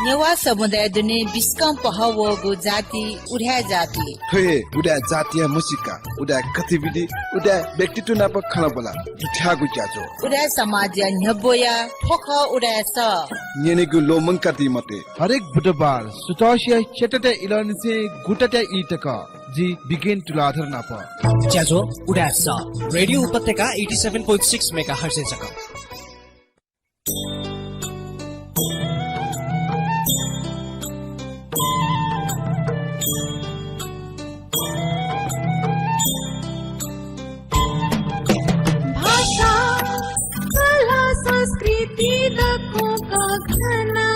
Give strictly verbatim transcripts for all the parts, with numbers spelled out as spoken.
नेवाः समुदाय दुने बिस्कं पहः वःगु जाति उदाय् जाति। थ्व हे उदाय् जातिया म्हसीका, उदाय् गतिविधि, उदाय् व्यक्तित्व नाप खँल्हाबल्हा दुथ्याःगु ज्याझ्वः। उदाय् समाजया न्ह्यब्वया थ्व खः उदाय् सः। न्यनेगु ल्वःमंकादी मते। हरेक बुधबार सुथसिया च्यातातय् इलंनिसें गुतातय् ई तक जि बिगेन तुलाधर नाप। ज्याझ्वः उदाय् सः, रेडियो उपत्यका eighty seven point six megahertz-य् जक। भाषा, कला, संस्कृति दक्वं कःघाना।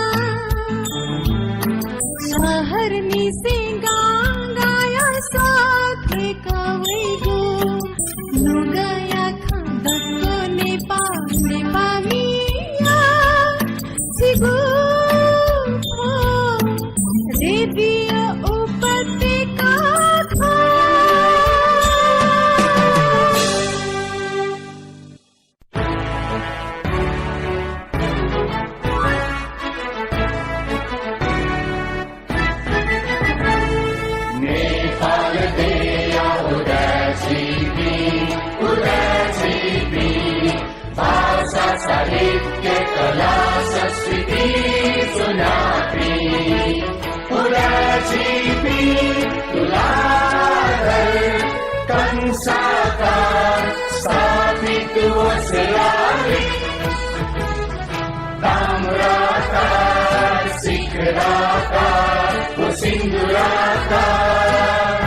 शहरनिसें गांगाया साथय् कः वइगु। नुगःया खँ दक्व नेपाः, नेपाःमिया झीगु थ्व रेडियो उपत्यका खः। नेपाल देय्‌या उदाय् झीपिं, उदाय् झीपिं, भाषा, साहित्य, कला, संस्कृति ज्वनापिं। उदाय् झीपिं तुलाधर कंसाकार स्थापित व शिलालिक। ताम्राकार, शिखराकार व सिन्दुराकार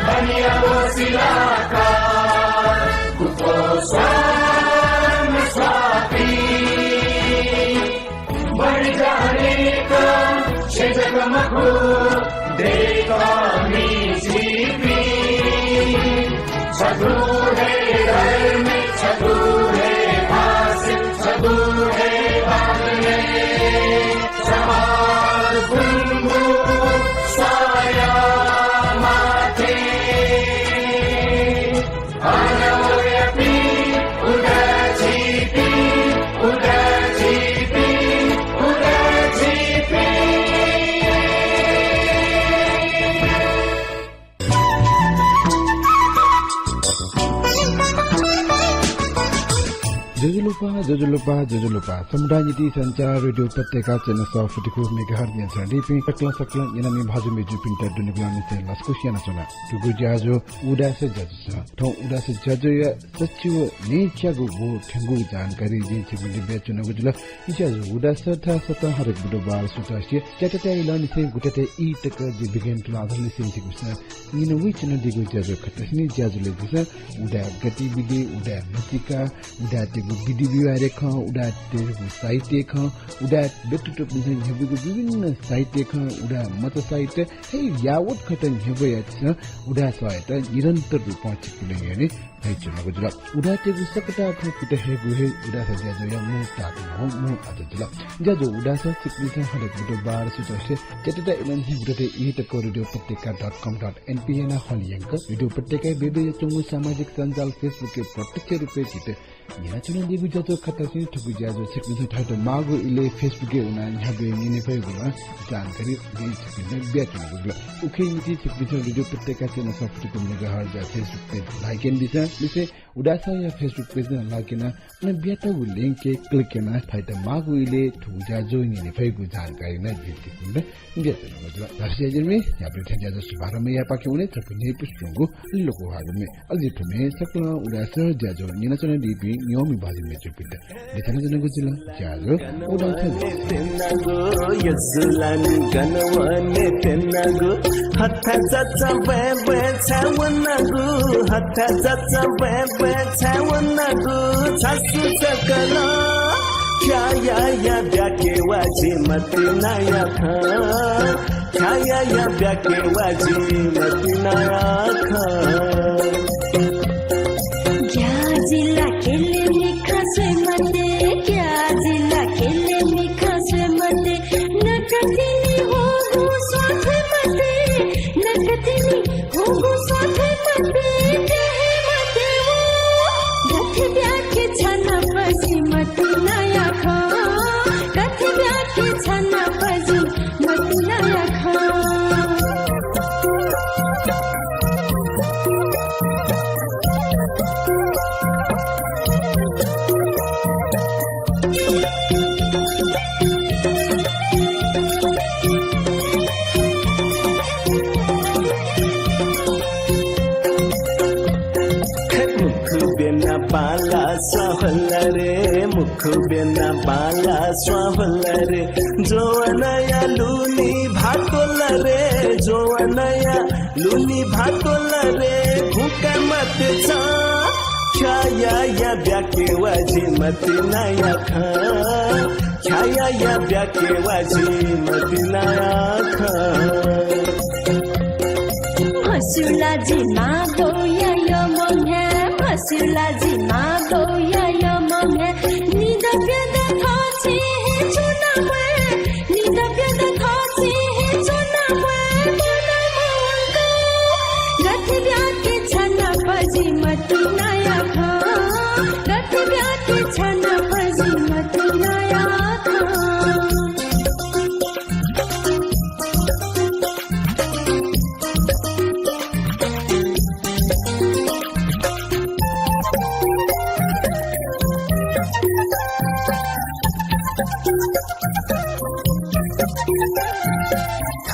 बनिया व शिलाकार। गुगु स्वां स्वां पिं बढी जानेक छेँ जक मखु, दय्‌कःमि झीपिं। छगू हे धर्म, छगू हे भाषा, छगू हे बानी, समान गुंगू स्वाया माथि। अन वयापिं उदाय् झीपिं, उदाय् झीपिं, उदाय् झीपिं। ज्वजलपा, ज्वजलपा, ज्वजलपा। समुदाय निंतिं सञ्चार रेडियो उपत्यका चय्न्हय् सफुतिकू megahertz न्यंकं दीपिं सकलें सकलें न्यनामि भाजु मय्जुपिन्त दुनुगलंनिसें लसकुस यानाच्वना। थुगु ज्याझ्वः उदाय् सः ज्याझ्वः। थौं उदाय् सः ज्याझ्वःया सच्छि व न्हय्च्यागू व थ्यंगू जानकारी जिं छिकपिन्त बियाच्वनागु जुल। ज्याझ्वः उदाय् सः धाःसा हरेक बुधबार सुथसिया च्यातातय् इलंनिसें गुतातय् ई तक जि बिगेन तुलाधरलिसें छिकपिन्सं न्यनावयाच्वनादीगु ज्याझ्वः खः। थ्व ज्याझ्वलय् झीसं उदाय् गतिविधि, उदाय् म्हसीका, उदाय्‌तय्गु विधि व्यवहारया खँ, उदाय्‌तय्गु साहित्यया खँ, उदाय् व्यक्तित्वपिन्सं न्ह्यब्वइगु विभिन्न साहित्यया खँ, उदाय् मचा साहित्य, थ्व यावत खँत न्ह्यब्वयाः झीसं उदाय् सःयात निरन्तर रूपं छिकपिनि न्ह्यःने धयाच्वनागु जुल। उदाय्‌तय्गु सकतां थ्व पित हयेगु हे उदाय् सः ज्याझ्वःया मू ताःतुं व मू आदर जुल। ज्याझ्वः उदाय् सः छिकपिन्सं हरेक बुधबार सुथसिया च्यातातय् इलंनिसें गुतातय् ई तक रेडियो उपत्यका dot com dot np यानाः हलिं यंकं रेडियो उपत्यकाया बेबे याच्वंगु सामाजिक सञ्जाल Facebook-य् प्रत्यक्ष रूपय् झीत न्यनाच्वनादीगु ज्याझ्वः खः। थ्व ज्याझ्वः छिकपिन्सं थःत माःगु इलय् Facebook-य् वनाः न्ह्याबलें न्यने फइगु नं जानकारी जिं छिकपिन्त बियाच्वनागु जुल। उकिया निंतिं छिकपिन्सं रेडियो उपत्यका चय्न्हय् सफुतिकू megahertz-या Facebook page like यानादिसँ। लिसें उदाय् सःया Facebook page नं like यानाः अन बियातःगु link-य् click यानाः थःत माःगु इलय् थुगु ज्याझ्वः न्यने फइगु जानकारी नं जिं छिकपिन्त बियाच्वनागु जुल। धात्थें ज्याझ्वः न्ह्याबलें थ्व ज्याझ्वः शुभारम्भ यायेपाखें वने छपु न्ह्यइपुसे च्वंगु लघु हागु म्ये। अले थ्व म्ये सकलें उदाय् सः ज्याझ्वः न्यनाच्वनादीपिं न्यंम्ह भाजु मय्जुपिन्त देछानाच्वनागु जुल। ज्याझ्वः उदाय् सः ज्याझ्वः। ग्याः जिल्ला केले मिखा स्वये मते, ग्याः जिल्ला केले मिखा स्वये मते, नकतिनि होगु स्वाथे मते, नकतिनि होगु स्वाथे मते, देहे मते वो। गथे ब्याखे छन पजि मति नया खँ, गथे ब्याखे छन पजि खुबेना बाला स्वां हुल रे, जोवनया लुनी भातोल रे, जोवनया लुनी भातोल रे, भुका मत छ। ख्याया या ब्याके वाजी मति नाया खँ। ख्याया या ब्याके वाजी मति नाया खँ। म्हस्युलाजी मागौया यमंया, म्हस्युलाजी मागौया यमंया। निदँ प्यदँ थःछि हे च्वनाम्वाये, निदँ प्यदँ थःछि हे च्वनाम्वाये, च्वनाम्वाये। गथे ब्याके छना पजि मति नाया खँ, गथे ब्याके छना पजि मति नाया खँ।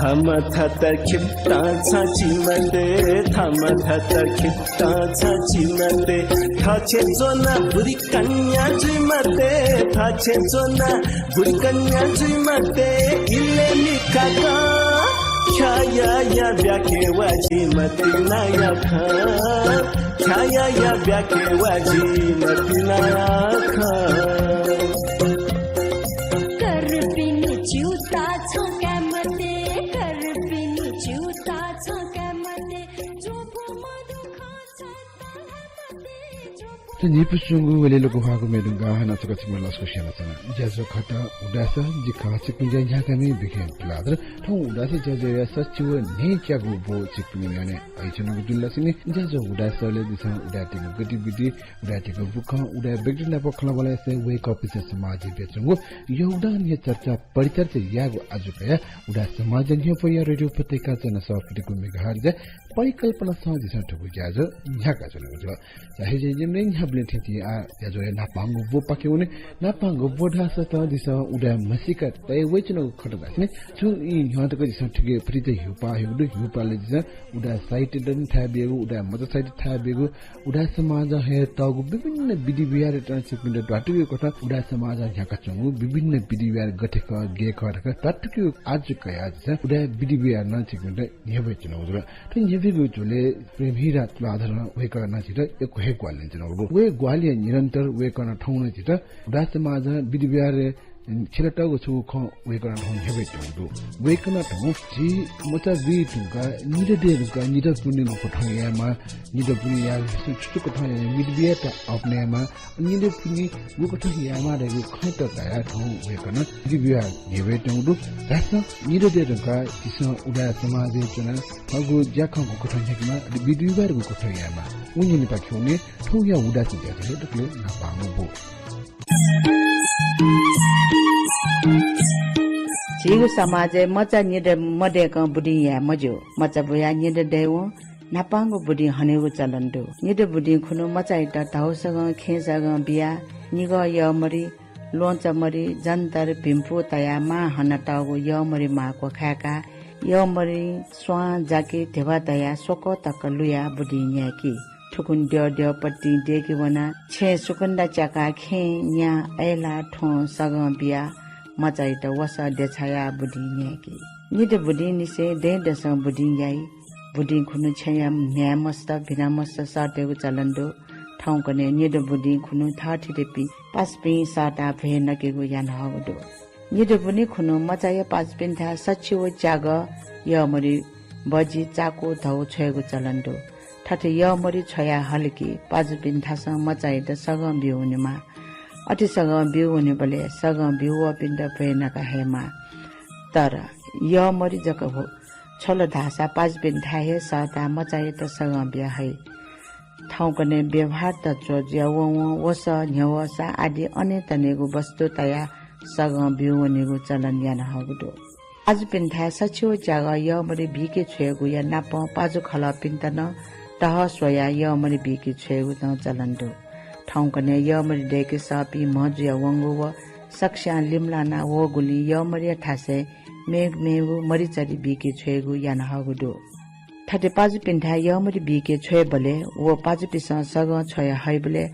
थम थत खिप्तां छां चिमते, थम थत खिप्तां छां चिमते, थछे च्वना बुरी कन्या जुइमते, थछे च्वना बुरी कन्या जुइमते, इले लिखा का। ख्याया या ब्याके वाजी मति नाया खँ, ख्याया या ब्याके वाजी मति नाया खँ। कर्पिनि च्यूता छं काये मते, कर्पिनि च्यूता छं काये मते, ज्वपु मधु खँ छं त न्हिपुच्वंगु वले लोकंह्वाःगु म्ये धुंकाः हानं छकः छिकपिन्त लसकुस यानाच्वना। ज्याझ्वः खः हुडास, जि खः छिकपिनि ज्या न्ह्याकामि विकेन तुलाधर। थौं हुडास ज्याझ्वःया सच्छि व न्हय्‌च्यागू ब्व छिकपिनि न्ह्यःने हयाच्वनागु दु। ला सिनि ज्याझ्वः हुडासलय् झीसं हुडातय्‌गु गतिविधि, हुडातय्‌गु बुखँ, हुडाया व्यक्ति नाप खँल्हाबल्हा यासें वय्‌कःपिन्सं समाजय् ब्यूच्वंगु योगदान हे चर्चा परिचर्चा यायेगु आजु कयाः हुडा समाजया न्ह्यब्वया रेडियो उपत्यका चौसट्ठी दशमलव पाँच मेगाहर्जया परिकल्पनासं झीसं थुगु ज्याझ्वः न्ह्याकाच्वनागु जुल। ला, अय्‌जूगुलिं न्ह्याबलें थें तिनि आः ज्याझ्वःया न्हापांगु ब्वपाखे वने। न्हापांगु ब्व धाःसा त झीसं हुडाय् म्हसीका तयावयाच्वनागु खँ धाःसा नि, छुं ई न्ह्यः तक झीसं थुकी फुति ह्यूपाः हयागु दु। ह्यूपालय् झीसं हुडा साहित्य दनि थाय् ब्यूगु, हुडा मचा साहित्य थाय् ब्यूगु, हुडा समाजं हयातःगु विभिन्न विधि व्यवहारयात नं छिकपिन्त ध्वाथुइगु कथं हुडा समाजं न्ह्याकाच्वंगु विभिन्न विधि व्यवहार गथे खः, गय् खः धकाः ध्वाथुइगु आजु कयाः झीसं हुडा विधि व्यवहार नं छिकपिन्त न्ह्यब्वयाच्वनागु जुल। थ्व न्ह्यब्वयागु झ्वलय् प्रेमहिरा तुलाधरं वय्‌कलं नं झीत यक्व हे ग्वाहालि यानाच्वनागु दु। वय् ग्वाहालिया निरन्तर वय्‌कलं थौं नं झीत हुडा समाजं विधि व्यवहारय् छ्यलातःगु छगू खँ वय्‌कलं थौं न्ह्यब्वयाच्वनागु दु। वय्‌कलं थौं झी मचा बुइ धुंकाः निदँ दये धुंकाः निदँ पुन्हि गुकथं यायेमाः, निदँ पुन्हि यायेगु छु छु कथं यानाः विधि व्यवहारयात अपनायेमाः, निदँ पुन्हि गुकथं यायेमाः धइगु खँयात धयाः थौं वय्‌कलं विधि व्यवहार न्ह्यब्वयाच्वनागु दु। धाःसा निदँ दये धुंकाः झीसं हुडा समाजय् च्वनाः थःगु ज्याखँ गुकथं न्ह्याकेमाः, अले विधि व्यवहार गुकथं यायेमाः, व न्यनेपाखे वने। थौंया हुडास ज्याझ्वः हे दकलय् न्हापांगु ब्व। झीगु समाजय् मचा निदँ मदय्‌कं बुदिं याये मज्यू। मचा बुयाः निदँ दयेवं न्हापांगु बुदिं हनेगु चलन दु। निदँ बुदिं खुन्हु मचायात धौ सगं खेँ सगं बियाः निगः यःमरि, ल्वहंचा मरि, जन्तर, भिंपु तयाः मां हनातःगु यःमरि मां क्वखाय्‌काः यःमरिं स्वां जाकि धिबा तयाः स्वकः तक लुयाः बुदिं न्याय्‌की। थुकुन्हु द्यः द्यः पतिं दय्‌के वनाः छेँय् सुकुन्दा च्याकाः खेँय् न्या, अय्‌लाः, थ्वँ सगं बियाः मचायात वसः देछायाः बुदिं न्याय्‌की। निदँ बुदिंनिसें दँय्‌दसं बुदिं याइ। बुदिं खुन्हु छेँया न्हाय्‌मस्त, भिनामस्त सःतेगु चलन दु। थौंकन्हय् निदँ बुदिं खुन्हु थःथितिपिं पासापिं सःताः भ्वय् नकेगु यानाहःगु दु। निदँ बुदिं खुन्हु मचाया पासापिन्थाय् सछि व च्यागः, यःमरि, बजि, चाकु, धौ छ्वयेगु चलन दु। थथे यःमरि छ्वया हल कि पासापिन्थासं मचायात सगं ब्यू वनेमाः। अथे सगं ब्यू वनेबलय् सगं ब्यू वःपिन्त भ्वय् नका हयेमाः। तर यःमरि जक छ्वल धाःसा पासापिन्थाय् हे सःताः मचायात सगं बिया हइ। थौंकन्हय् व्यवहार तच्वः जुया वंवं वसः, न्ह्यवःसा आदि अनेतनेगु वस्तु तयाः सगं ब्यू वनेगु चलन यानाहःगु दु। पाजुपिन्थाय् सछि व च्यागः यःमरि बीके छ्वयेगुया नापं पाजु खलःपिन्त नं तहः स्वयाः यःमरि बीके छ्वयेगु नं चलन दु। थौंकन्हय् यःमरि दय्‌के सःपिं म्ह जुया वंगु व सकस्यां लिमलाना वःगुलिं यःमरिया थासय् मेगु मेगु मरिचरि बीके छ्वयेगु यानाहःगु दु। थथे पाजुपिन्थाय् यःमरि बीके छ्वयेबलय् व पाजुपिन्सं सगं छ्वया हइबलय्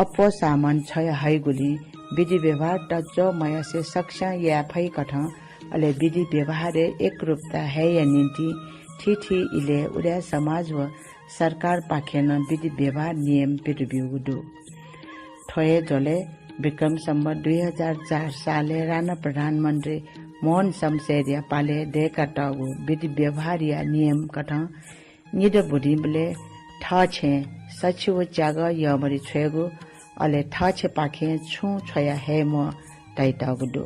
अप्वः सामान छ्वया हइगुलिं विधि व्यवहार तच्वः मयासें सकस्यां याये फइकथं, अले विधि व्यवहारय् एकरूपता हयेया निंतिं थीथी इलय् उदाय् समाज व सरकारपाखें नं विधि व्यवहार नियम पित ब्यूगु दु। थ्व हे झ्वलय् विक्रम सम्वत दुई हजार चार सालय् राणा प्रधानमन्त्री मोहन शमशेरया पालय् दय्कातःगु विधि व्यवहारया नियम कथं निदँ बुदिंबलय् थःछेँ सछि व च्यागः यःमरि छ्वयेगु, अले थःछेँपाखें छुं छ्वया हये म्वाः धयातःगु दु।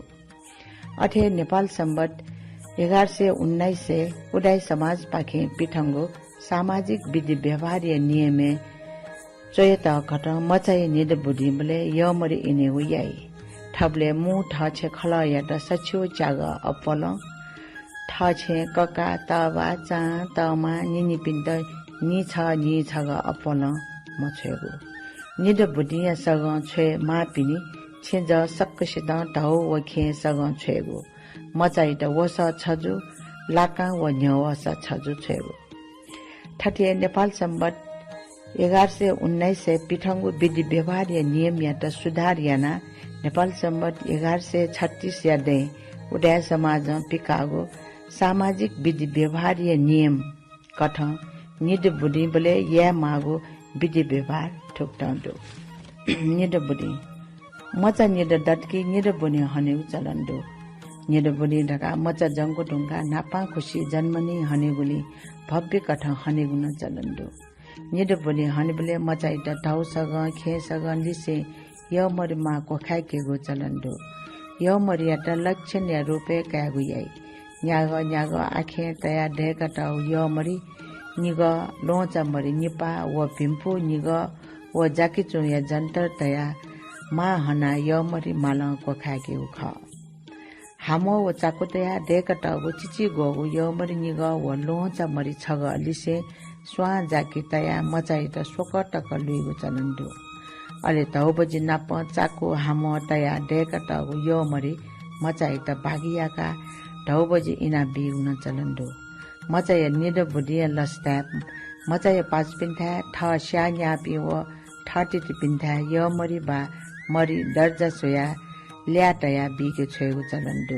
अथे हे नेपाल सम्वत एघार सय उन्नाइसय् उदाय् समाजपाखें पिथंगु सामाजिक विधि व्यवहारया नियमय् च्वयातःकथं मचाया निदँ बुदिंबलय् यःमरि इनेगु याइ। थुबलय् मू थःछेँ खलःयात सछि व च्यागः अप्वलं, थःछेँ कका, तःबा, चां, तःमा, निनिपिन्त नीछगः नीछगः अप्वलं मछ्वयेगु। निदँ बुदिंया सगं छ्वये माःपिनि छेँजः सकसितं धौ व खेँय् सगं छ्वयेगु। मचाइत वसः छजु, लाकां व न्ह्यवःसा छजु छ्वयेगु। थथे नेपाल सम्वत एघार सय उन्नाइसय् पिथंगु विधि व्यवहारया नियमयात सुधार यानाः नेपाल सम्वत एघार सय छत्तीसया दँय् उदाय् समाजं पिकाःगु सामाजिक विधि व्यवहारया नियम कथं निदँ बुदिंबलय् याये माःगु विधि व्यवहार थुकथं दु। निदँ बुदिं। मचा निदँ दत कि निदँ बुने हनेगु चलन दु। निदँ बुदिं धकाः मचा जंगु धुंकाः न्हापांखुसी जन्म निं हनेगुलिं भव्य कथं हनेगु नं चलन दु। निदँ बुदिं हनेबलय् मचाइत धौ सगं, खेँ सगं लिसें यःमरि मां क्वखाय्केगु चलन दु। यःमरियात लक्षणया रूपय् कायेगु याइ। न्यागः न्यागः आखें तयाः दय्कातःगु यःमरि निगः, ल्वहंचा मरि निपाः व भिंपु निगः व जाकिचुंया जन्तर तयाः मां हनाः यःमरि मालं क्वखाय्केगु खः। हामः व चाकु तयाः दय्कातःगु चिचिग्वःगु यःमरि निगः व ल्वहंचा मरि छगः लिसें स्वां जाकि तयाः मचाइत स्वकः तक लुइगु चलन दु। अले धौबजि नाप चाकु हामः तयाः दय्कातःगु यःमरि मचाइत भागि याकाः धौबजि इनाबीगु नं चलन दु। मचाया निदँ बुदिंया लसताय् मचाया पाजुपिन्थाय्, थः स्याःन्याःपिं व थःथितिपिन्थाय् यःमरि वा मरि दर्जा स्वयाः ल्याः तयाः बीके छ्वयेगु चलन दु।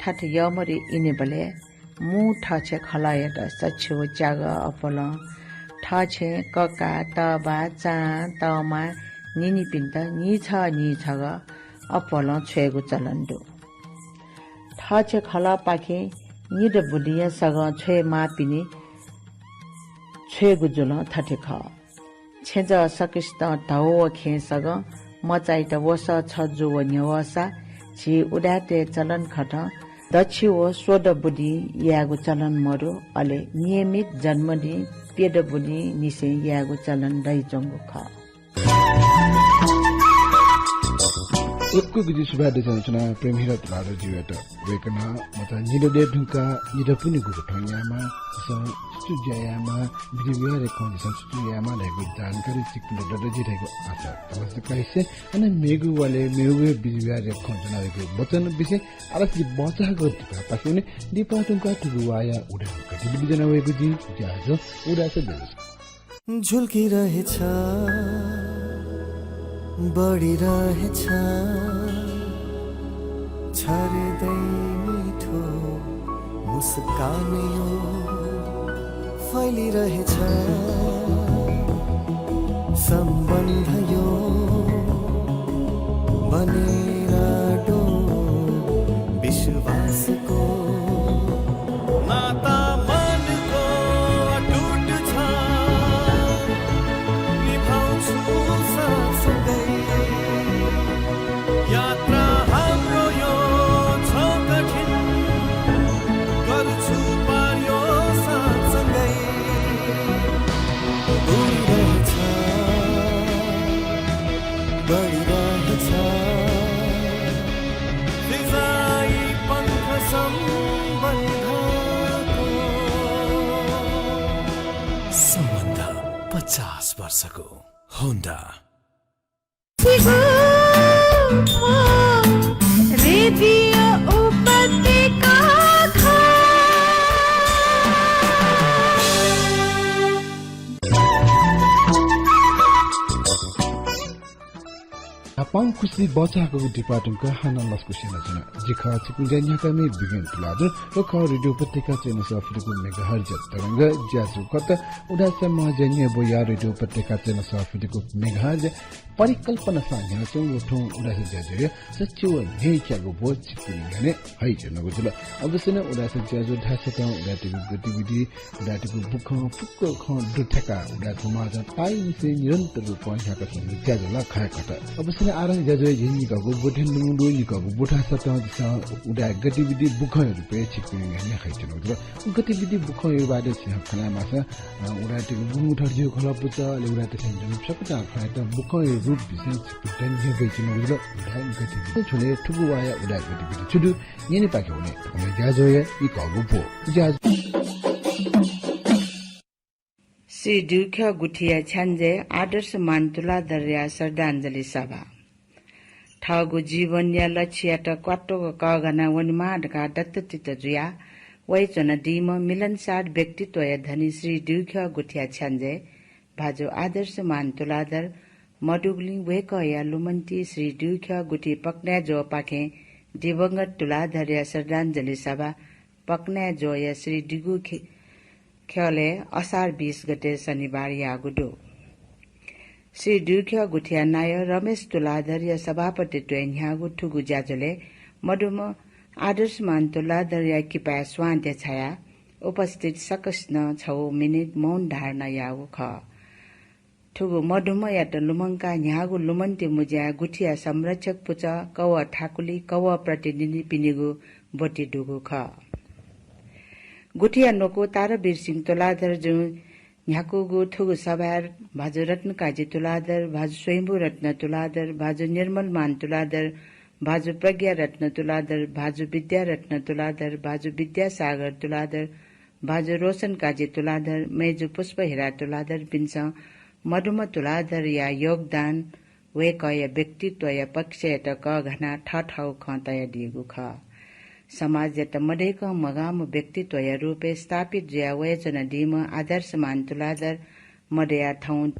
थथे यःमरि इनेबलय् मू थःछेँ खलःयात सछि व च्यागः अप्वलं, थःछेँ कका, तःबा, चां, तःमा, निनिपिन्त नीछगः नीछगः अप्वलं छ्वयेगु चलन दु। थःछेँ खलःपाखें निदँ बुदिंया सगं छ्वये माःपिनि छ्वयेगु जुलं थथे खः। छेँजः सकसितं धौ व खेँ सगं, मचाइत वसः छजु व न्ह्यवःसा, झी उदाय्‌तय् चलन खतं दछि व स्वदँ बुदिं यायेगु चलन मदु, अले नियमित जन्मदिं, प्यदँ बुदिंनिसें यायेगु चलन दइच्वंगु खः। यक्व गुलि सुभाय् देछानाच्वना प्रेमहिरा तुलाधरजुयात। वय्‌कलं मचा निदँ दये धुंकाः निदँ बुने गुगु थौं यायेमाः, झीसं छु छु ज्या यायेमाः, विधि व्यवहारया खँ झीसं छु छु यायेमाः धइगु जानकारी छिकपिन्त दत धइगु आशा। अवश्य काइसे, अन मेगु वालय् मेगु विधि व्यवहारया खँ ज्वनावयेगु वचन बिसें आलस जि बचाःगु दिपाः पाखे वने। दिपाः धुंकाः थुगु वाःया उदाय् गतिविधि ज्वनावयेगु जिं ज्याझ्वः उदाय्‌सा बेलस। झुल्किरहेछ, बढिरहेछ, छाड्दै मिठो मुस्कान यो फैलिरहेछ। सम्बन्ध यो बनेर आँटो विश्वासको नाता मनको अटुट छ। निभाउँछु साथसँगै यात्रा हाम्रो यो छ कठिन, गर्छु पार यो साथसँगै। उडिरहेछ, बढिरहेछ, फिजाई पङ्ख सम्बन्धको। सम्बन्ध पचास वर्षको Honda। रेडियो उपत्यका। पांखुसी बचाःगु दिपातुंक हानं लसकुस यानाच्वना। जि खः छिकपिनि ज्या न्ह्याकामि बिगेन तुलाधर। व खः रेडियो उपत्यका चय्न्हय् सवाः फिनिगु मेगाहर्ज तरंग ज्याझ्वः कथं। उदाय् समाज न्ह्यब्वया रेडियो उपत्यका चय्न्हय् सवाः फिनिगु मेगाहर्ज परिकल्पना सां न्ह्यानाच्वंगु थौं उदाय् ज्याझ्वःया सच्छि व न्हय्क्यागु ब्व छिकपिनि न्ह्यःने हइच्वनागु जुल। अवश्य नं उदाय् ज्याझ्वः धाःसा तं उदाय्‌तय्गु गतिविधि, उदाय्‌तय्गु बुखँ फुक्क खँ दुथ्याकाः उदाय् समाजं ताःमिसे निरन्तर रूपं न्ह्याकाच्वंगु ज्याझ्वः ला खः खः। अवश्य नं आः नं ज्याझ्वःया झी निकःगु ब्व थ्यंगु दु, निकःगु ब्व धाःसा तं झीसं उदाय् गतिविधि बुखँया रूपय् छिकपिनि न्ह्यःने हइच्वनागु जुल। गतिविधि बुखँया बारे झीसं खनाः माःसा, अ, उदाय्‌तय्गु गुंगू थथे जिगु खलः पुचः, अले उदाय्‌तय्सं ज्वना सकतां खँ न्ह्याकाः बुखँया रूप बिसें छिकपिन्त न्ह्यब्वयाच्वनागु जुल। उदाय् गतिविधि। थ्व झ्वलय् थुगु वाःया उदाय् गतिविधि छु दु? न्यनेपाखे वने थौंया ज्याझ्वःया निकःगु ब्व। ज्याझ्वः। श्री दुइख्यः गुथिया छ्याञ्जे आदर्शमान तुलाधरया श्रद्धाञ्जली सभा। थःगु जीवनया लक्ष्ययात क्वात्वक कःघाना वनेमाः धकाः दत्तचित्त जुयाः वयाच्वनादीम्ह मिलनसार व्यक्तित्वया धनी श्री दुइख्यः गुथिया छ्याञ्जे भाजु आदर्शमान तुलाधर मदुगुलिं वय्‌कःया लुमन्ति श्री दुइख्यः गुथि पकनाय् ज्वःपाखें दिवंगत तुलाधरया श्रद्धाञ्जली सभा पकनाय् ज्वःया श्री दुइगु खे-, ख्यलय् असार बीस गते शनिबार याःगु दु। श्री दुइख्यः गुथिया नायः रमेश तुलाधरया सभापतित्वय् न्ह्याःगु थुगु ज्याझ्वलय् मदुम्ह आदर्शमान तुलाधरया किपाय् स्वां देछायाः उपस्थित सकसिनं छगू मिनेट मौन धारणा याःगु खः। थुगु मदुम्हयात लुमंकाः न्ह्याःगु लुमन्ति मुँज्याय् गुथिया संरक्षक पुचः, कवः थाकुलि, कवः प्रतिनिधिपिनिगु ब्वति दुगु खः। गुथिया न्वकू तारावीर सिंह तुलाधर जुं न्ह्याकूगु थुगु सभाय् भाजु रत्नकाजी तुलाधर, भाजु स्वयम्भू रत्न तुलाधर, भाजु निर्मलमान तुलाधर, भाजु प्रज्ञा रत्न तुलाधर, भाजु विद्या रत्न तुलाधर, भाजु विद्यासागर तुलाधर, भाजु रोशनकाजी तुलाधर, मय्जु पुष्पहिरा तुलाधरपिन्सं मदुम्ह तुलाधरया योगदान, वय्कःया व्यक्तित्वया पक्षयात कःघानाः थःथःगु खँ तयादीगु खः। समाजयात मदय्कं मगाःम्ह व्यक्तित्वया रूपय् स्थापित जुयाः वयाच्वनादीम्ह आदर्शमान तुलाधर मदयाः थौं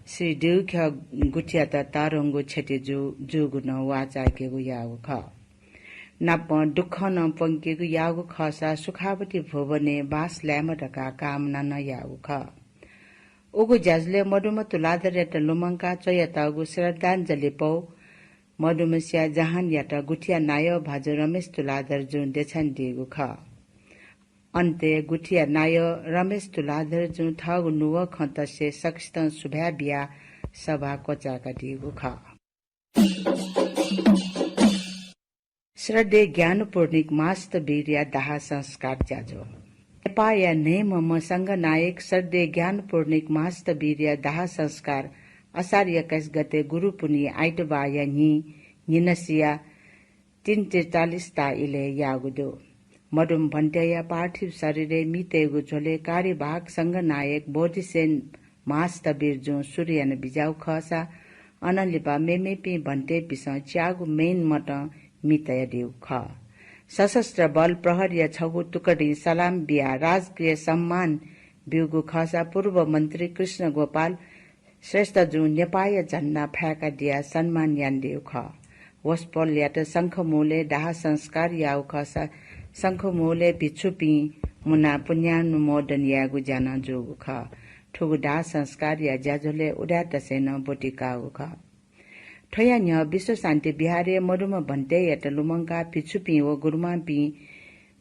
श्री दुइख्यः गुथियात तःधंगु क्षति जू-, जूगु नं वाःचाय्केगु याःगु खः। नापं दुःखं नं प्वंकेगु याःगु खःसा सुखावती भुवनय् बास लायेमा धकाः कामना नं याःगु खः। उगु ज्याझ्वलय् मदुम्ह तुलाधरयात लुमंकाः च्वयातःगु श्रद्धाञ्जली पौ मदुम्हस्या जहानयात गुथिया नायः भाजु रमेश तुलाधर जुं देछानादीगु खः। अन्तय् गुथिया नायः रमेश तुलाधर जुं थःगु नुगः खँ तसें सकसितं सुभाय् बियाः सभा क्वचाय्कादीगु खः। श्रद्धेय ज्ञानपूर्णिक महास्थविरया दाह संस्कार ज्याझ्वः। नेपाःया न्हय्म्हम्ह संघनायक श्रद्धेय ज्ञानपूर्णिक महास्थविरया दाह संस्कार असार एक्काइस गते गुरुपुन्हि आइतबाःया न्हि न्हिनसिया तीन त्रिचालिस ता इलय् याःगु दु। मदुम्ह भन्तेया पार्थिव शरीरय् मि तयेगु झ्वलय् कार्यवाहक संघनायक बोधिसेन महास्थविर जुं सुरु याना बिज्याःगु खःसा अनं लिपा मेमेपिं भन्तेपिसं च्याःगु मय्न मतं मि तयादीगु खः। सशस्त्र बल प्रहरीया छगू तुकडीं सलाम बियाः राजकीय सम्मान ब्यूगु खःसा पूर्व मन्त्री कृष्ण गोपाल श्रेष्ठ जुं नेपाःया झण्डा फाय्कादियाः सम्मान यानादीगु खः। वसपोलयात शंखमूलय् दाह संस्कार याःगु खःसा शंखमूलय् भिक्षुपिं मुनाः पुण्यानुमोदन यायेगु ज्या नं जूगु खः। थुगु दाह संस्कारया ज्याझ्वलय् उदाय्तय्सं नं ब्वति काःगु खः। थ्वया न्ह्यः विश्वशान्ति विहारय् मदुम्ह भन्तेयात लुमंकाः भिक्षुपिं व गुरुमांपिं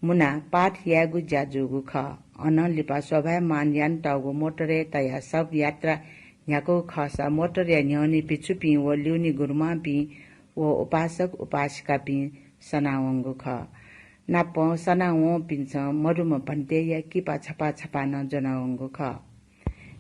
मुनाः पाठ यायेगु ज्या जूगु खः। अनं लिपा शोभायमान यानातःगु मोटरय् तयाः शव यात्रा न्ह्याकूगु खःसा मोटरया न्ह्यःने भिक्षुपिं व ल्यूने गुरुमांपिं व उपासक उपासिकापिं सनावंगु खः। नापं सनावंपिन्सं मदुम्ह भन्तेया किपा छपा छपा नं ज्वनावंगु खः।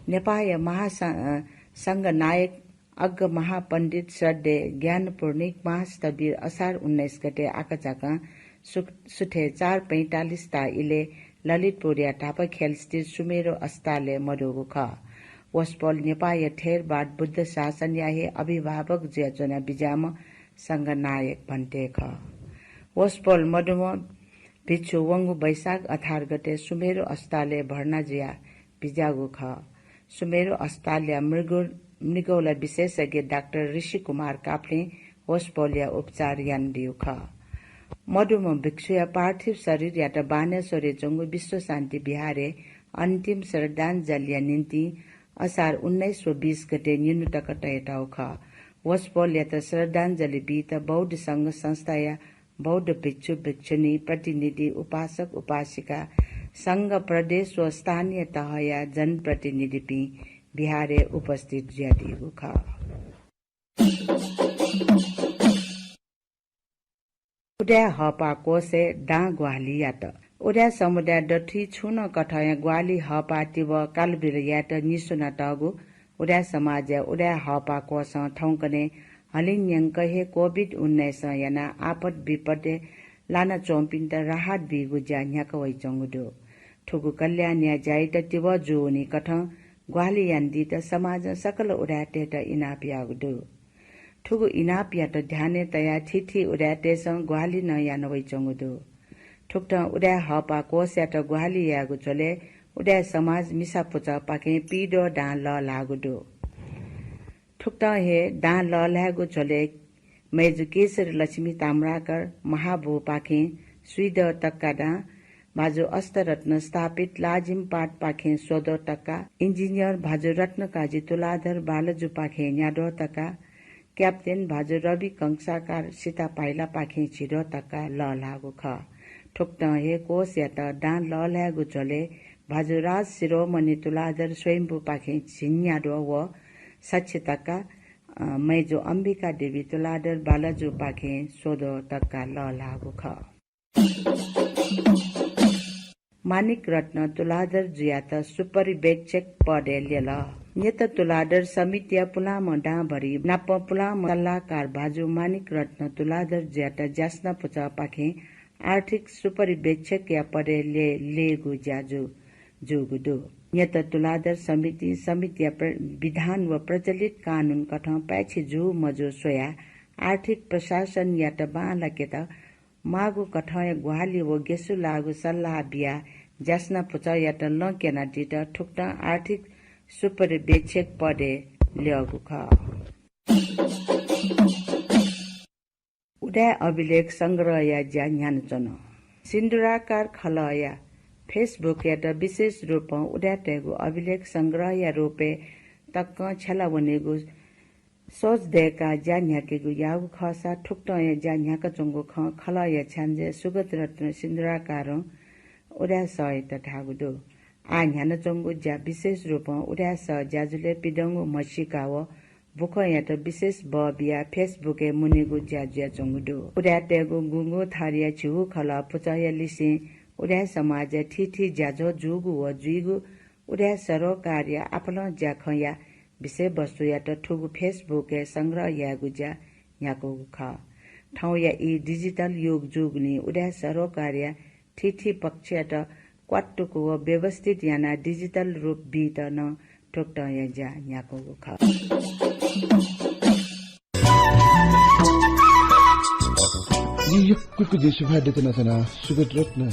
नेपाःया महासं-, अ, संघनायक अग्र महापण्डित श्रद्धेय ज्ञानपूर्णिक महास्थविर असार उन्नाइस गते आकाझाकं सु-, सुथय् चार पैंतालिस ता इलय् ललितपुरया धापाख्यालस्थित सुमेरु अस्पतालय् मदुगु खः। वसपोल नेपाःया थेरवाद बुद्ध शासनया हे अभिभावक जुयाच्वना बिज्याःम्ह संघनायक भन्ते खः। वसपोल मदुम्ह भिक्षु वंगु वैशाख अठार गते सुमेरु अस्पतालय् भर्ना जुयाः बिज्याःगु खः। सुमेरु अस्पतालया मृगो-, मृगौला विशेषज्ञ डाक्टर ऋषि कुमार काफ्लें वसपोलया उपचार यानादीगु खः। मदुम्ह भिक्षुया पार्थिव शरीरयात बानेश्वरय् च्वंगु विश्व शान्ति विहारय् अन्तिम श्रद्धाञ्जलिया निंतिं असार उन्नाइस व बीस गते निन्हु तक तयातःगु खः। वसपोलयात श्रद्धाञ्जलि बीत बौद्ध संघ संस्थाया बौद्ध भिक्षु भिक्षुणी, प्रतिनिधि, उपासक उपासिका, संघ, प्रदेश व स्थानीय तहया जनप्रतिनिधिपिं विहारय् उपस्थित जुयादीगु खः। उदाय् हःपाः कोषय् दां ग्वाहालि यात। उदाय् समुदाय दथुइ छुं नं कथंया ग्वाहालि हःपाः तिबः कालबिल यायेत निस्वनातःगु उदाय् समाजया उदाय् हःपाः कोषं थौंकन्हय् हलिंन्यंक हे कोभिड उन्नाइसं यानाः आपत विपदय् लानाच्वंपिन्त राहत बीगु ज्या न्ह्याका वइच्वंगु दु। थुगु कल्याणया ज्यायात तिबः जूवनीकथं ग्वाहालि यानादीत समाजं सकल उदाय्‌तय्‌त इनाप याःगु दु। थुगु इनापयात ध्यानय् तयाः थीथी उदाय्‌तय्‌सं ग्वाहालि नं याना वइच्वंगु दु। थुकथं उदाय् हःपाः कोषयात ग्वाहालि यायेगु झ्वलय् उदाय् समाज मिसा पुचःपाखें पीद्वः दां लःल्हाःगु दु। थुकथं हे दां लःल्हायेगु झ्वलय् मय्‌जु केशरी लक्ष्मी ताम्राकर महाबुपाखें स्वीद्वः तक्का दां, भाजु अष्टरत्न स्थापित लाजिमपाटपाखें स्वद्वः तक्का, इन्जिनियर भाजु रत्नकाजी तुलाधर बालाजुपाखें न्याद्वः तक्का, क्याप्टेन भाजु रवि कंसाकार सितापाइलापाखें झिद्वः तक्का लःल्हाःगु खः। थुकथं हे कोषयात दां लःल्हायेगु झ्वलय् भाजु राज शिरोमणि तुलाधर स्वयम्भूपाखें झिंन्याद्वः व सछि तक्का, अ, मय्‌जु अम्बिका देवी तुलाधर बालाजुपाखें स्वद्वः तक्का लःल्हाःगु खः। माणिक रत्न तुलाधर जुयात सुपरिवेक्षक पदय् ल्यल। न्यत तुलाधर समितिया पुलांम्ह दांभरि नाप पुलांम्ह सल्लाहकार भाजु माणिक रत्न तुलाधर जुयात ज्यासना पुचःपाखें आर्थिक सुपरिवेक्षकया पदय् ले-, लेगु ज्या जू-, जूगु दु। न्यत तुलाधर समितिं समितिया प्र-, विधान व प्रचलित कानून कथं पाय्‌छि जू मजू स्वयाः आर्थिक प्रशासनयात बांलाकेत माःगु कथंया ग्वाहालि व गेसुलाःगु सल्लाह बियाः ज्यासना पुचःयात लँ क्यनादीत थुकथं आर्थिक सुपरिवेक्षक पदय् ल्यःगु खः। उदाय् अभिलेख संग्रहया ज्या न्ह्यानाच्वन। सिन्दुराकार खलःया Facebook-यात विशेष रूपं उदाय्‌तय्‌गु अभिलेख संग्रहया रूपय् तकं छ्यला वनेगु सोच दय्‌काः ज्या न्ह्याकेगु याःगु खःसा थुकथंया ज्या न्ह्याकाच्वंगु खँ खलःया छ्याञ्जे सुगत रत्न सिन्दुराकारं उदाय् सःयात धाःगु दु। आः न्ह्यानाच्वंगु ज्या विशेष रूपं उदाय् सः ज्याझ्वलय् पिदंगु म्हसीका व बुखँयात विशेष बः बियाः Facebook-य् मुनेगु ज्या जुयाच्वंगु दु। उदाय्‌तय्‌गु गुंगू थरया झिगू खलः पुचःया लिसें उदाय् समाजय् थीथी ज्याझ्वः जूगु व जुइगु उदाय् सरोकारया आपालं ज्याखँया विषयवस्तुयात थुगु Facebook-य् संग्रह यायेगु ज्या न्ह्याकूगु खः। थौंया ई digital युग जूगुलिं उदाय् सरोकारया थीथी पक्षयात क्वात्तुक व व्यवस्थित यानाः digital रूप बीत नं थुकथंया ज्या न्ह्याकूगु खः। जिं यक्व यक्व जिं सुभाय् देछानाच्वना सुगत रत्न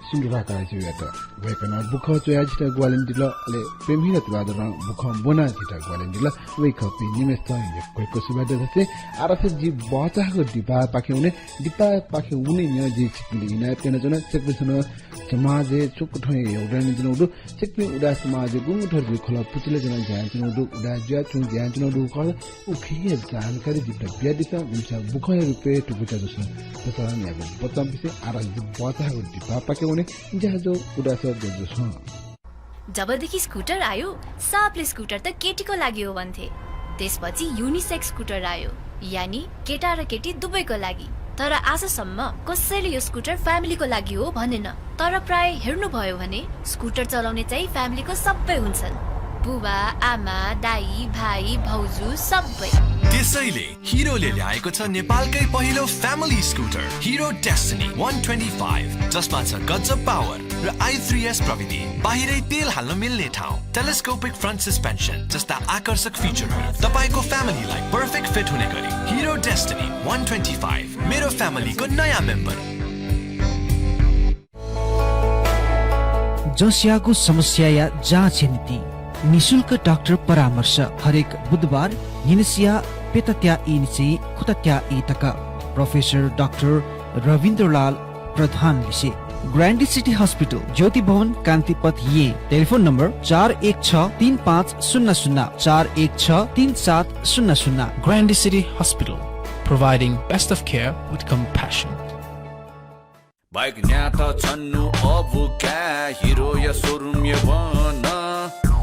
सिन्दुराकारजुयात। वय्‌कलं बुखँ च्वयाः जितः ग्वाहालि यानादिल, अले प्रेमहिरा तुलाधरं बुखँ ब्वनाः जितः ग्वाहालि यानादिल। वय्‌कःपिं निम्हय्‌सितं यक्व यक्व सुभाय् देछासें आः धाःसा जि बचाःगु दिपापाखें वने। दिपापाखें वने न्ह्यः जिं छिकपिन्त इनाप यानाच्वना। छिकपिन्सं समाजय् छुकथं योगदान यानाच्वनागु दु। छिकपिं उदाय् समाजय् गुंगू थर जुइ खलः पुचलय् च्वनाः ज्या यानाच्वनागु दु, उदाय् जुयाः छुं ज्या यानाच्वनागु दु खः। उकिया जानकारी जिमित बियादिसँ, जिमिसं बुखँया रूपय् थुगु ज्याझ्वलय् प्रसारण यायेगु वचन बिसें आः धाःसा जि बचाःगु दिपापाखें वने। ज्याझ्वः उदाय् सः ज्याझ्वलय्। जबदेखि स्कुटर आयो, सबले स्कुटर त केटीको लागि हो भन्थे। त्यसपछि युनिसेक्स स्कुटर आयो, यानि केटा र केटी दुवैको लागि। तर आजसम्म कसैले यो स्कुटर फ्यामिलीको लागि हो भनेन। तर प्राय हेर्नुभयो भने स्कुटर चलाउने चाहिँ फ्यामिलीको सबै हुन्छन्। बुबा, आमा, दाइ, भाइ, भाउजू सबै। त्यसैले हिरोले ल्याएको छ नेपालकै पहिलो फ्यामिली स्कुटर हिरो डेस्टिनी वान ट्वेन्टी फाइभ, जसमा छ गजब पावर र आई थ्री एस प्रविधि। बाहिरै तेल हाल्न मिल्ने ठाउँ, टेलिस्कोपिक फ्रन्ट सस्पेन्सन जस्ता आकर्षक फिचरहरू। तपाईंको फ्यामिलीलाई पर्फेक्ट फिट हुने गरी हिरो डेस्टिनी वान ट्वेन्टी फाइभ, मेरो फ्यामिलीको नयाँ मेम्बर। जँस्याःगु समस्याया जाँचया निंतिं निशुल्क डाक्टर परामर्श हरेक बुधबार न्हिनसिया प्यतात्या ई निसें खुतात्या ई तक। प्रोफेसर डाक्टर रविन्द्रलाल प्रधान लिसे। ग्रान्डी सिटी हस्पिटल, ज्योति भवन, कान्तिपथ, येँ। टेलिफोन नम्बर चार एक छ तीन पाँच शून्य शून्य, चार एक छ तीन सात शून्य शून्य। Grande City Hospital, providing best of care with compassion. Bike न्यात छन्नु अबु काय् हिरोया सोरुमय् वन।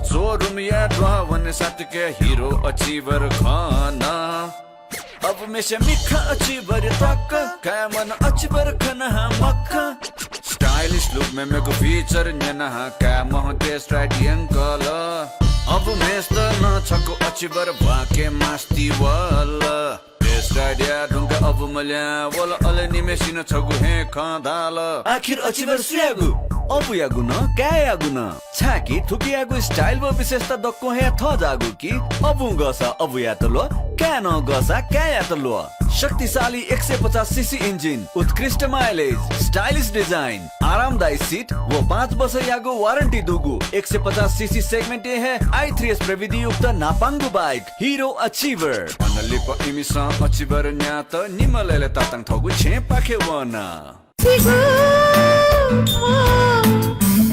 सोरुमया द्वाः वने सातके हिरो अचिभर खन। अबु मेसे मिखा अचिभर तक, काय् मन अचिभर खन हा मख। स्टाइलिश लुक मेमेगु फीचर न्यना हा काय् मह टेस्ट राइड यंकल। अबु मेस्त न छकु अचिभर वाके मास्ती वल। टेस्ट राइड याये धुंकाः अबु मल्याः वल, अले निम्हेसिनं छगू हे खँ धाल। आखिर अचिभर सुयागु? अबुयागु नं, काय्‌यागु नं। छाय्‌कि थुकियागु स्टाइल व विशेषता दक्वं हे थज्याःगु कि अबुं गःसा अबुयात ल्वः, काय्‌नं गःसा काय्‌यात ल्वः। शक्तिशाली एक सय पचास सीसी इन्जिन, उत्कृष्ट माइलेज, स्टाइलिश डिजाइन, आरामदायी सिट व पाँच वर्षयागु वारन्टी दुगु एक सय पचास सीसी सेगमेन्टय् हे आई थ्री एस प्रविधियुक्त न्हापांगु बाइक। हिरो अचिभर। अन लिपा इमिसं अचिभर न्यात निम्ह लय्‌लय् तातां थःगु छेँपाखे वन।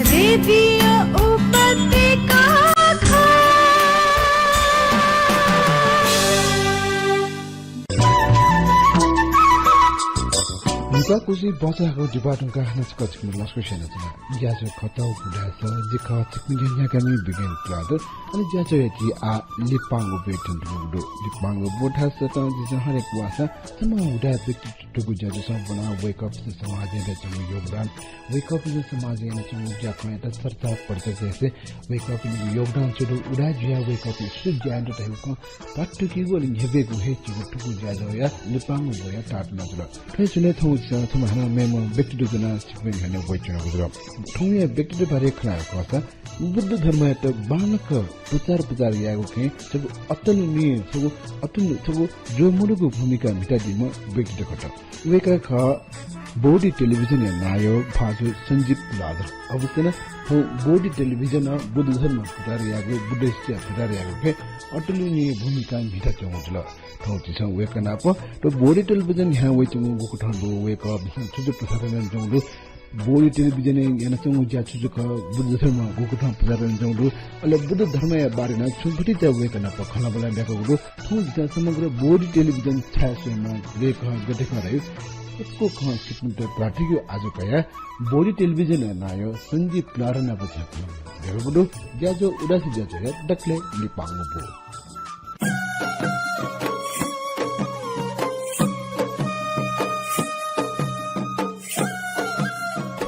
रेडियो उपत्यका खः। नुगः कुजि बचाःगु दिपाः धुंकाः हानं छकः छिकपिनि लसकुस यानाच्वना। ज्याझ्वः खः थौं उदाय् सः, जि खः छिकपिनि न्ह्याकामि बिगेन तुलाधर। अले ज्याझ्वःया झी आः लिपांगु ब्वय् थ्यंतुनागु दु। लिपांगु ब्व धाःसा तं झीसं हरेक वाःसा छम्ह उदाय् व्यक्तित्वयागु ज्याझ्वलय् ब्वनाः वय्कःपिन्सं समाजय् यानाच्वंगु योगदान, वय्कःपिन्सं समाजय् यानाच्वंगु ज्याखँयात चर्चा परिचर्चा यासें वय्कःपिनिगु योगदान छु दु, उदाय् जुयाः वय्कःपिं सु जुयाः दु धयागु खँ पात्तुकेगु अले न्ह्यब्वयेगु हे झीगु थुगु ज्याझ्वःया लिपांगु ब्वया ताःतुना जुल। थ्व हे स्वयाः थौं झीसं छम्ह हानं मेम्ह व्यक्तित्व ज्वनाः छिकपिनि न्ह्यःने वयाच्वनागु जुल। थौंया व्यक्तित्व बारे खँ ल्हायेगु खःसा बुद्ध धर्मयात बांलाक प्रचार प्रसार यायेगु खँय् छगू अतुलनीय, छगू अतुल, छगू ज्वः मदुगु भूमिका म्हितादीम्ह व्यक्तित्व खः। वय्कः खः बोधि टेलिभिजनया नायः भाजु सञ्जीव तुलाधर। अवश्य नं थौं बोधि टेलिभिजनं बुद्ध धर्म प्रचार यायेगु, बुद्ध शिक्षा प्रचार यायेगु खँय् अतुलनीय भूमिका म्हिताच्वंगु जुल। थौं झीसं वय्कः नाप थ्व बोधि टेलिभिजन न्ह्याः वयाच्वंगु गुकथं दु, वय्कःपिन्सं छु छु प्रसारण यानाच्वंगु दु, बोधि टेलिभिजनय् यानाच्वंगु ज्या छु छु खः, बुद्ध धर्म गुकथं प्रचार यानाच्वंगु दु, अले बुद्ध धर्मया बारे नं छुं भतिचा वय्कः नाप खँल्हाबल्हा यानाच्वंगु दु। थौं झीसं समग्र बोधि टेलिभिजन छाय् स्वयेमाः, वय्कः गथे खः धयागु यक्व खँ छिकपिन्त प्रातिनिधिक आज्जु कयाः बोधि टेलिभिजनया नायः सञ्जीव तुलाधर नाप झीसं खँल्हाबल्हा यायेगु दु। ज्याझ्वः उदाय् सः ज्याझ्वःया दकलय् लिपांगु ब्व।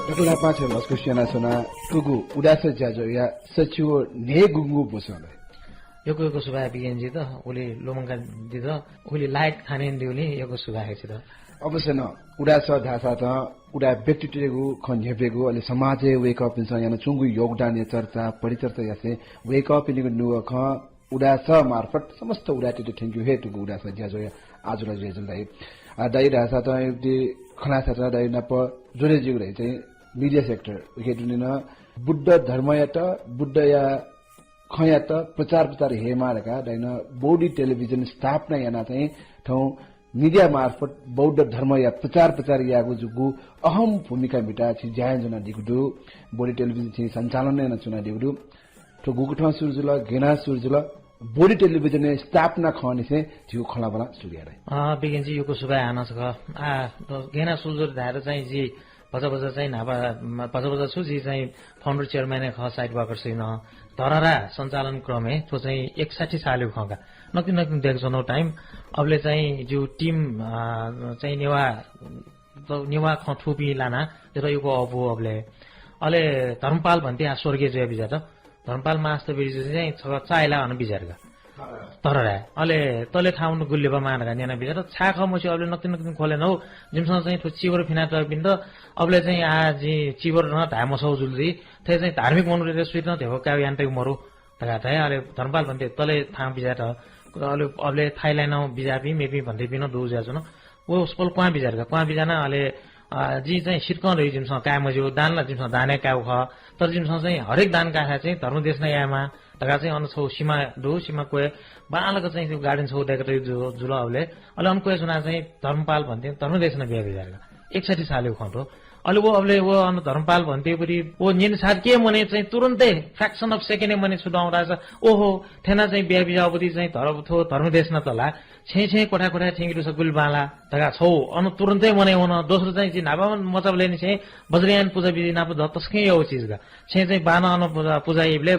दकलय् न्हापां छगू लसकुस यानाच्वना। थुगु उदाय् सः ज्याझ्वःया सछि व न्हय्गूगु ब्व सः दु। यक्व यक्व सुभाय् बिगेन जुयाः, उलि लुमंकादीत, उलि लायक ठाने यानादीगुलिं यक्व सुभाय् छित। अवश्य नं, उदाय् सः धाःसा तं उदाय् व्यक्तित्वयागु खँ न्ह्यब्वयेगु, अले समाजय् वय्कःपिन्सं यानाच्वंगु योगदानया चर्चा परिचर्चा यासें वय्कःपिनिगु नुगः खँ उदाय् सः मार्फत समस्त उदाय्‌तय्त थ्यंकेगु हे थुगु उदाय् सः ज्याझ्वःया आज्जुला जुयाच्वन दाइ। अ, दाइ धाःसा तं यदि खँ ल्हाःसा तं दाइ नाप जोडे जुइगु धाइ चाहिँ media sector, उकी दुने नं बुद्ध धर्मयात, बुद्धया खँयात प्रचार प्रसार यायेमाः धकाः दाइनं बोधि टेलिभिजन स्थापना यानाः चाहिँ थौं media मार्फत बौद्ध धर्मया प्रचार प्रसार यायेगु जूगु अहम भूमिका म्हिताः छिं ज्या यानाच्वनादीगु दु। बोधि टेलिभिजन छिं सञ्चालन यानाच्वनादीगु दु। थ्व गुकथं सुरु जुल, गय् यानाः सुरु जुल, बोधि टेलिभिजनया स्थापना खंनिसें झीगु खँल्हाबल्हा सुरु याये। अ, बिगेन जु, यक्व सुभाय् हानं छकः। आ, गय् यानाः सुरु जुल धायेत चाहिँ जि भचा भचा चाहिँ न्हापा, म, भचा भचा छु, जि चाहिँ founder chairman हे खः Site Walkers नं। धरहरा सञ्चालन क्रमय् थ्व चाहिँ एकसट्ठी सालय् खः का। नकतिनि नकतिनि दय्काच्वनागु time। अबलय् चाहिँ जिगु team, अ, चाहिँ नेवाः, नेवाः खँ थूपिं लानाः जक यक्व अःपु अबलय्। अले धर्मपाल भन्ते आः स्वर्गीय जुया बिज्यात। धर्मपाल मास्टर बिज्यात चाहिँ छकः चाःहिला अन बिज्यात का। धरहराय्। अले तले थाहां वनाः गुलि लिपा मां धकाः न्यना बिज्यात। छाय् खः मस्यू, अबलय् नकतिनि नकतिनि ख्वलय् नं जिमिसं चाहिँ थ्व चिबर फ्यनातःपिन्त अबलय् चाहिँ आः जिं चिबर नं धाये मछाःगु जुल जुइ। थथे चाहिँ धार्मिक मनूतय्त सुइत नं ध्यबा काय् यानातयागु मरु धकाः धाये। अले धर्मपाल भन्ते तले थाहां बिज्यात। अले अबलय् थाइल्याण्डं बिज्याःपिं मेपिं भन्तेपिं नं दु जुयाच्वन। व सफल क्वहां बिज्यात का। क्वहां बिज्यानाः अले अ, जिं चाहिँ सिटकं धइ जिमिसं काये मज्यू, दान ला जिमिसं दानय् कायेगु खः। तर जिमिसं चाहिँ हरेक दान काःथाय् चाहिँ धर्मदेशना यायेमाः धकाः चाहिँ अन छगू सिमा दु, सिमा क्वय् बांलाक चाहिँ त्यो गार्डन छगू दय्कातयागु जु-, जुल अबलय्। अले अन क्वय् च्वनाः चाहिँ धर्मपाल भन्ते धर्मदेशना बिया बिज्यात का। एकसट्ठी सालय् खँ दु। अले व अबलय् व अन धर्मपाल भन्ते परि व न्यने छाय्‌के मने चाहिँ तुरुन्तै fraction of second-य् मने छु दं धाःसा, ओहो, थ्यना चाहिँ बिया बिज्याःगु पति चाहिँ धर्म-, थ्व धर्मदेशना त ला, छेँ छेँ क्वथा क्वथा थ्यंके दुसा गुलि बांला धकाः छगू अन तुरुन्तै मनय् वन। दोस्रो चाहिँ जि न्हापा मचाबलय् निसें वज्रयान पुजा विधि नाप द तसकं यःगु चिज का। छेँ चाहिँ बानं अन पुजा, पुजा याइबलय्,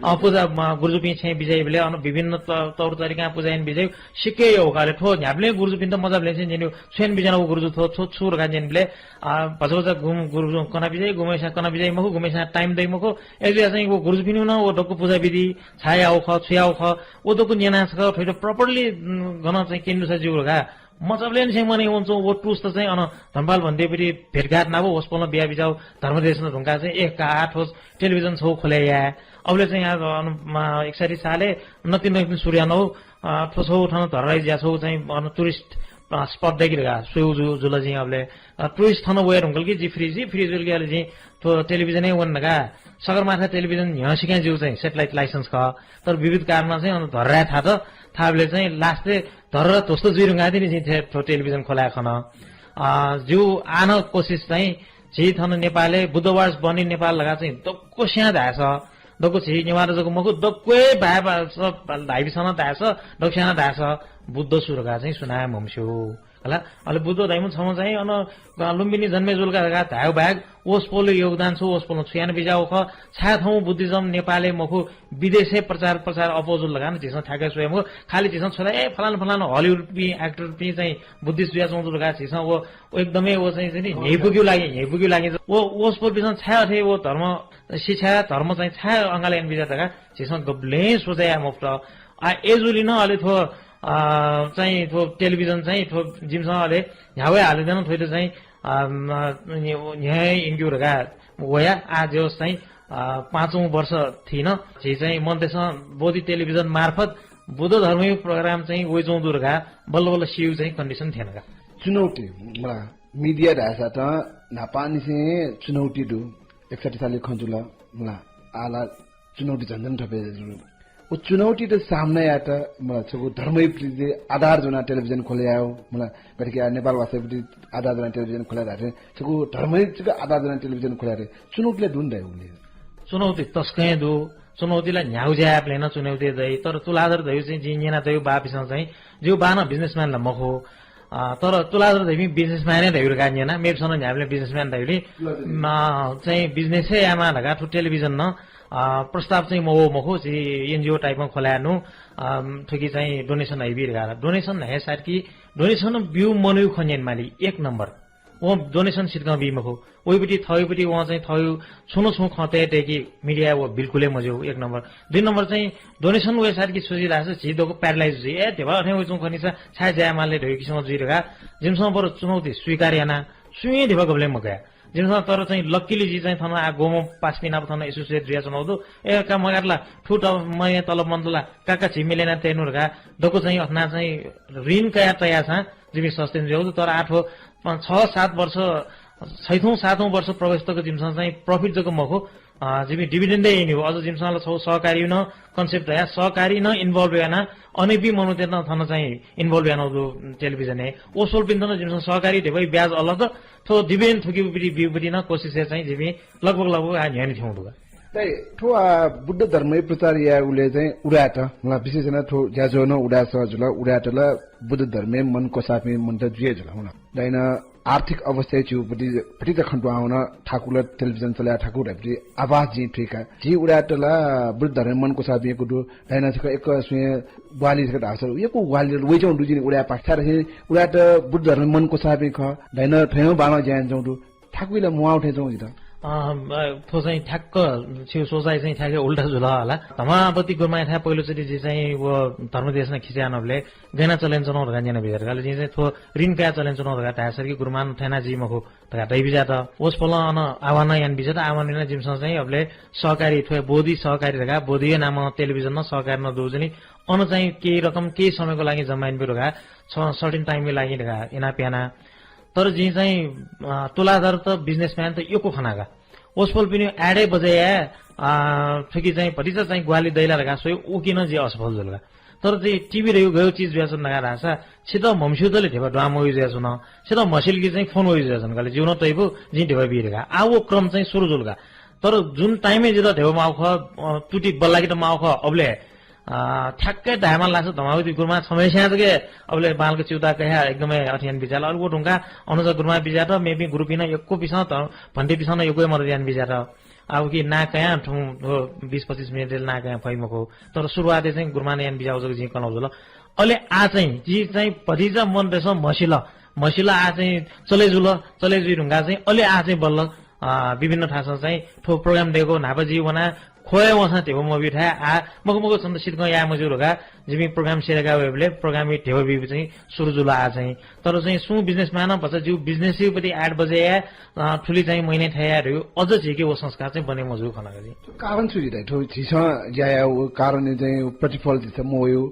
अ, पुजा, म, गुरुजुपिं छेँ बिज्याइबलय् अन विभिन्न त-, तौर तरिकां पुजा याना बिज्याइ सिक्क यःगु का। अले थ्व न्ह्याबलें गुरुजुपिन्त मचाबलय् निसें न्यनेगु छु याना बिज्यानागु गुरुजु थ्व, थ्व छु धकाः न्यनेबलय्, अ, भचा भचा गुम-, गुरुजु कना बिज्याइ, गुम्हय्‌सिनं कना बिज्याइ मखु, गुम्हय्‌सिनं time दइ मखु। अय्‌जुयाः चाहिँ व गुरुजुपिनिगु नं व दक्व पुजा विधि छाय् याःगु खः, छु याःगु खः, व दक्व न्यनाः छकः थ्वयात properly, उम्, गनं चाहिँ क्यने दुसा ज्यू धकाः मचाबलय् निसें मनय् वंच्वंगु व तुस त चाहिँ अन धर्मपाल भन्ते परि भेटघाट नाप वसपोलं बिया बिज्याःगु धर्मदेशना धुंकाः चाहिँ, ए का, आः थ्व television छगू खोले याये। अबलय् चाहिँ आ, अन, मा, एकसट्ठी सालय् नकतिनि नकतिनि सुरु यानागु, अ, थ्व छगू थन धरहराया ज्या छगू चाहिँ अन tourist, अ, spot दय्के धकाः स्वयेगु जु-, जुल जिं अबलय्। अ, tourist थन वये धुंकल कि जि free, जि free जुल कि अले जिं थ्व television-य् वने धकाः सगरमाथा television न्ह्यः सिकां जिगु चाहिँ satellite license खः। तर विविध कारणं चाहिँ अन धरहराय् थात, थाःबलय् चाहिँ last-य् धरहरा ध्वस्त जुइ धुंकाः तिनि जिं थे-, थ्व television खोलाये खन। अ, जिगु आः नं कोसिस चाहिँ झी थन नेपालय् बुद्ध वर्ष बनी नेपाल धकाः चाहिँ दक्वस्यां धायेस, दक्व झी नेवाःत जक मखु, दक्वय् भाय् भाय् सब धाइपिसं नं धायेस, दक्वस्यां नं धायेस, बुद्ध सु धकाः चाहिँ सुनां हे ममस्यू। हला, अले बुद्ध धइम्ह छम्ह चाहिँ अन लुम्बिनी जन्मे जुल का धकाः धायेगु बाहेक वसपोलया योगदान छु, वसपोलं छु याना बिज्याःगु खः, छाय् थौं Buddhism नेपालय् मखु, विदेशय् प्रचार, प्रचार अप्वः जुल धकाः नं झीसं थ्याके स्वये मखु। खालि झीसं छुं ला, ए, फलाना, फलाना Hollywood-पिं actor-पिं चाहिँ Buddhist जुयाच्वंगु दु धकाः झीसं व, व एकदमै व चाहिँ, चाहिँ नि, न्ह्यइपुगेगु लागि, न्ह्यइपुगेगु लागि। व, वसपोलपिन्सं छाय् अथे व धर्म शिक्षा, धर्म चाहिँ छाय् अंगाले याना बिज्यात धकाः झीसं गबलें सोचे याये मफुत। आ, अय्‌जूगुलिं नं अले थ्व, अ, चाहिँ थ्व television चाहिँ थ्व जिमिसं अले न्ह्यावय् हाले नं थ्वयात चाहिँ, अ, म, न्ह्य-, न्ह्यः यंकेगु धकाः वया। आः जे होस् चाहिँ, अ, पाँचौं वर्ष थिन। झी चाहिँ मन्तेसं बोधि television मार्फत बुद्ध धर्मया program चाहिँ वइच्वंगु दु धकाः बल्ल बल्ल सीगु चाहिँ condition थ्यन का। चुनौती, मला, media धाःसा त न्हापांनिसें चुनौती दु। एकसट्ठी सालया खँ जुल, मला, आः ला चुनौती झन झन थपे जुल। व चुनौतीत सामना यायेत, मला, छगू धर्मया प्रति आधार ज्वनाः television खोले यायेगु, मला, गथे कि आः नेपाल भाषाया प्रति आधार ज्वनाः television खोले यायेत, छगू धर्मया जक आधार ज्वनाः television खोले यायेत चुनौती ला दु नि दाइ उबलय्? चुनौती तसकं हे दु। चुनौती ला न्ह्यागु ज्या यायेबलय् नं चुनौती दइ, तर तुलाधर धइगु चाहिँ जिं न्यनातयागु बाःपिसं चाहिँ, जिगु बाः नं businessman ला मखु। अ, तर तुलाधर धइपिं businessman हे धइगु धकाः न्यना, मेपिसं नं न्ह्याबलें businessman धइगुलिं, तुलाधर म, चाहिँ business हे यायेमाः धकाः थ्व television नं, अ, प्रस्ताव चाहिँ मवः मखु, झी NGO type-ं खोला यानाः, अ, थुकी चाहिँ donation हइबी धकाः। Donation हे सायद कि donation ब्यूम्ह मनूया खँ न्यनेमाली, एक नम्बर। वं donation सितकं बी मखु। वइपट्टि थःपट्टि वं चाहिँ थःगु छुं न छुं खँ तये दय्‌की media व बिल्कुल हे मज्यू, एक नम्बर। दुई नम्बर चाहिँ donation वये साथ कि छु जुइ धाःसा झी दक्व paralyze जुइ। ए, धिबा अथें वइच्वंगु खनिसा छाय् ज्या यायेमाल ले धइगु किसिमं जुइ धकाः जिमिसं बरु चुनौती स्वीकार याना सुं हे धिबा गबलें मकया। जिमिसं तर चाहिँ luckily जि चाहिँ थन आः ग्वम्ह पासापिं नाप थन associate जुयाच्वनागु दु। ए, का मगात ला, थुत मया तलब मन्त ला, का का झी मिले याना तये नु धकाः दक्व चाहिँ अथना चाहिँ ऋण कया तयासां जिमि sustain जुयागु दु। तर आः थ्व छ सात वर्ष, छैठौं सातौं वर्ष प्रवेश तक जिमिसं चाहिँ profit जक मखु, अ, जिमि dividend हे यंगु। अझ जिमिसं ला छगू सहकारी नं concept धया, सहकारी नं involve याना, अनयापिं मनूतय्‌त नं थन चाहिँ involve यानागु दु television-य्। वसपोलपिन्त नं जिमिसं सहकारी धिबा ब्याज अलग, थ्व dividend थुकिपट्टि ब्यूपट्टि नं कोसिस हे चाहिँ जिमि लगभग लगभग आः न्ह्यःने थ्यंगु दु का। दाइ, थ्व आः बुद्ध धर्मया प्रचार यायेगुलिइ चाहिँ उदाय्‌त, मला, विशेष यानाः थ्व ज्याझ्वः नं उदाय् सः जुल, उदाय्‌त ला बुद्ध धर्मय् मन क्वसाःपिं मनूत जुइ जुल, मला। दाइनं आर्थिक अवस्थाया झीगु पति, पतिचा खँ दुहां वन, थाकु ला television चले याये थाकु धइपति आभास जिं थुइका। झी उदाय्‌त ला बुद्ध धर्मय् मन क्वसाःपिं यक्व दु, दाइनं छकः यक्व स्वयां ग्वाहालि छकः धाःसा यक्व ग्वाहालि वइच्वंगु दु जिं उदाय्‌पाखें, छाय्‌धाःसा उदाय्‌त बुद्ध धर्मय् मन क्वसाःपिं खः, दाइनं थ्वयां बांलाक ज्या यानाच्वंगु दु। थाकुइ ला म्वाःगु थें च्वं जितः। अँ, अ, थ्व चाहिँ ठ्याक्क छिगु सोचाइ चाहिँ ठ्याक्कै उल्टा जुल हला। धमापति गुरुमांयाथाय् पहिलोचोटि जि चाहिँ व धर्मदेशना खिचा यानाबलय् गय् याना चले यानाच्वनागु धकाः न्यना बिज्यात का। अले जिं चाहिँ थ्व ऋण कया चले यानाच्वनागु धकाः धायेसर कि गुरुमां थथे याना जुइ मखु धकाः धया बिज्यात। वसपोलं अन आह्वान याना बिज्यात। आह्वान यानाः जिमिसं चाहिँ अबलय् सहकारी, थ्व बोधि सहकारी धकाः बोधिया नामं television नं सहकारी नं दु जुनि। अन चाहिँ केही रकम केही समयको लागि जम्मा याना ब्यु धकाः छ certain time-या लागि धकाः इनाप याना। तर जिं चाहिँ, अ, तुलाधर त businessman त यक्व खनागा। वसपोलपिनि ad-य् बजय् याये, अ, थुकी चाहिँ भतिचा चाहिँ ग्वाहालि दइ ला धकाः स्वये, उकी नं जि असफल जुल का। तर चाहिँ TV धइगु गय् चिज जुयाच्वन धकाः धाःसा छितः म्हमस्यूतले धिबा दुहां मवइ जुयाच्वन, छितः म्हसिल कि चाहिँ फोन वइ जुयाच्वन का ले, जिगु नं तइपु, जिं धिबा बी धकाः। आ व क्रम चाहिँ सुरु जुल का। तर जुन time-य् जितः धिबा माउ खः, अ, तुति बल्लाकेत माउ खः, अबले अ, ठ्याक्कै धायेमाल लासा धमावती गुरुमा छम्हस्यां जक अबले बांलाक च्यूताः कह्या एकदमै अथे याना बिचाल। अले व धुंकाः अनुजा गुरुमा बिज्यात, मेपिं गुरुपिं नं यक्वपिसं त, भन्तेपिसं नं यक्व हे मदत याना बिज्यात। आ उकी नां कयां थौं थ्व बीस पच्चिस मिनेटय् नां कयां फइ मखु। तर सुरुवातय् चाहिँ गुरुमा नं याना बिज्याउ जक जिं कनाउ जुल। अले आ चाहिँ, जि चाहिँ भतिचा मन देशं म्हसिल, म्हसिल आ चाहिँ चले जुल, चले जुइ धुंकाः चाहिँ अले आ चाहिँ बल्ल अ, विभिन्न थासं चाहिँ थ्व program दयेको न्हापा जि वना ख्वय् वंसां धिबा मबी थाय् आ मखु मखु छन्त सितकं याये मज्यू धकाः जिमि program सेरेका वयेबलय् program-य् धिबा बीगु चाहिँ सुरु जुल आ चाहिँ। तर चाहिँ सुं businessman भचा जिगु business-य् पति ad बजय् याये, अ, थुलि चाहिँ महिने थाय् याये धइगु अझ झीके व संस्कार चाहिँ बने मजू खनागु जिं। कारण छु जित? थ्व झीसं ज्या याःगु कारण चाहिँ प्रतिफल झीत मवयु।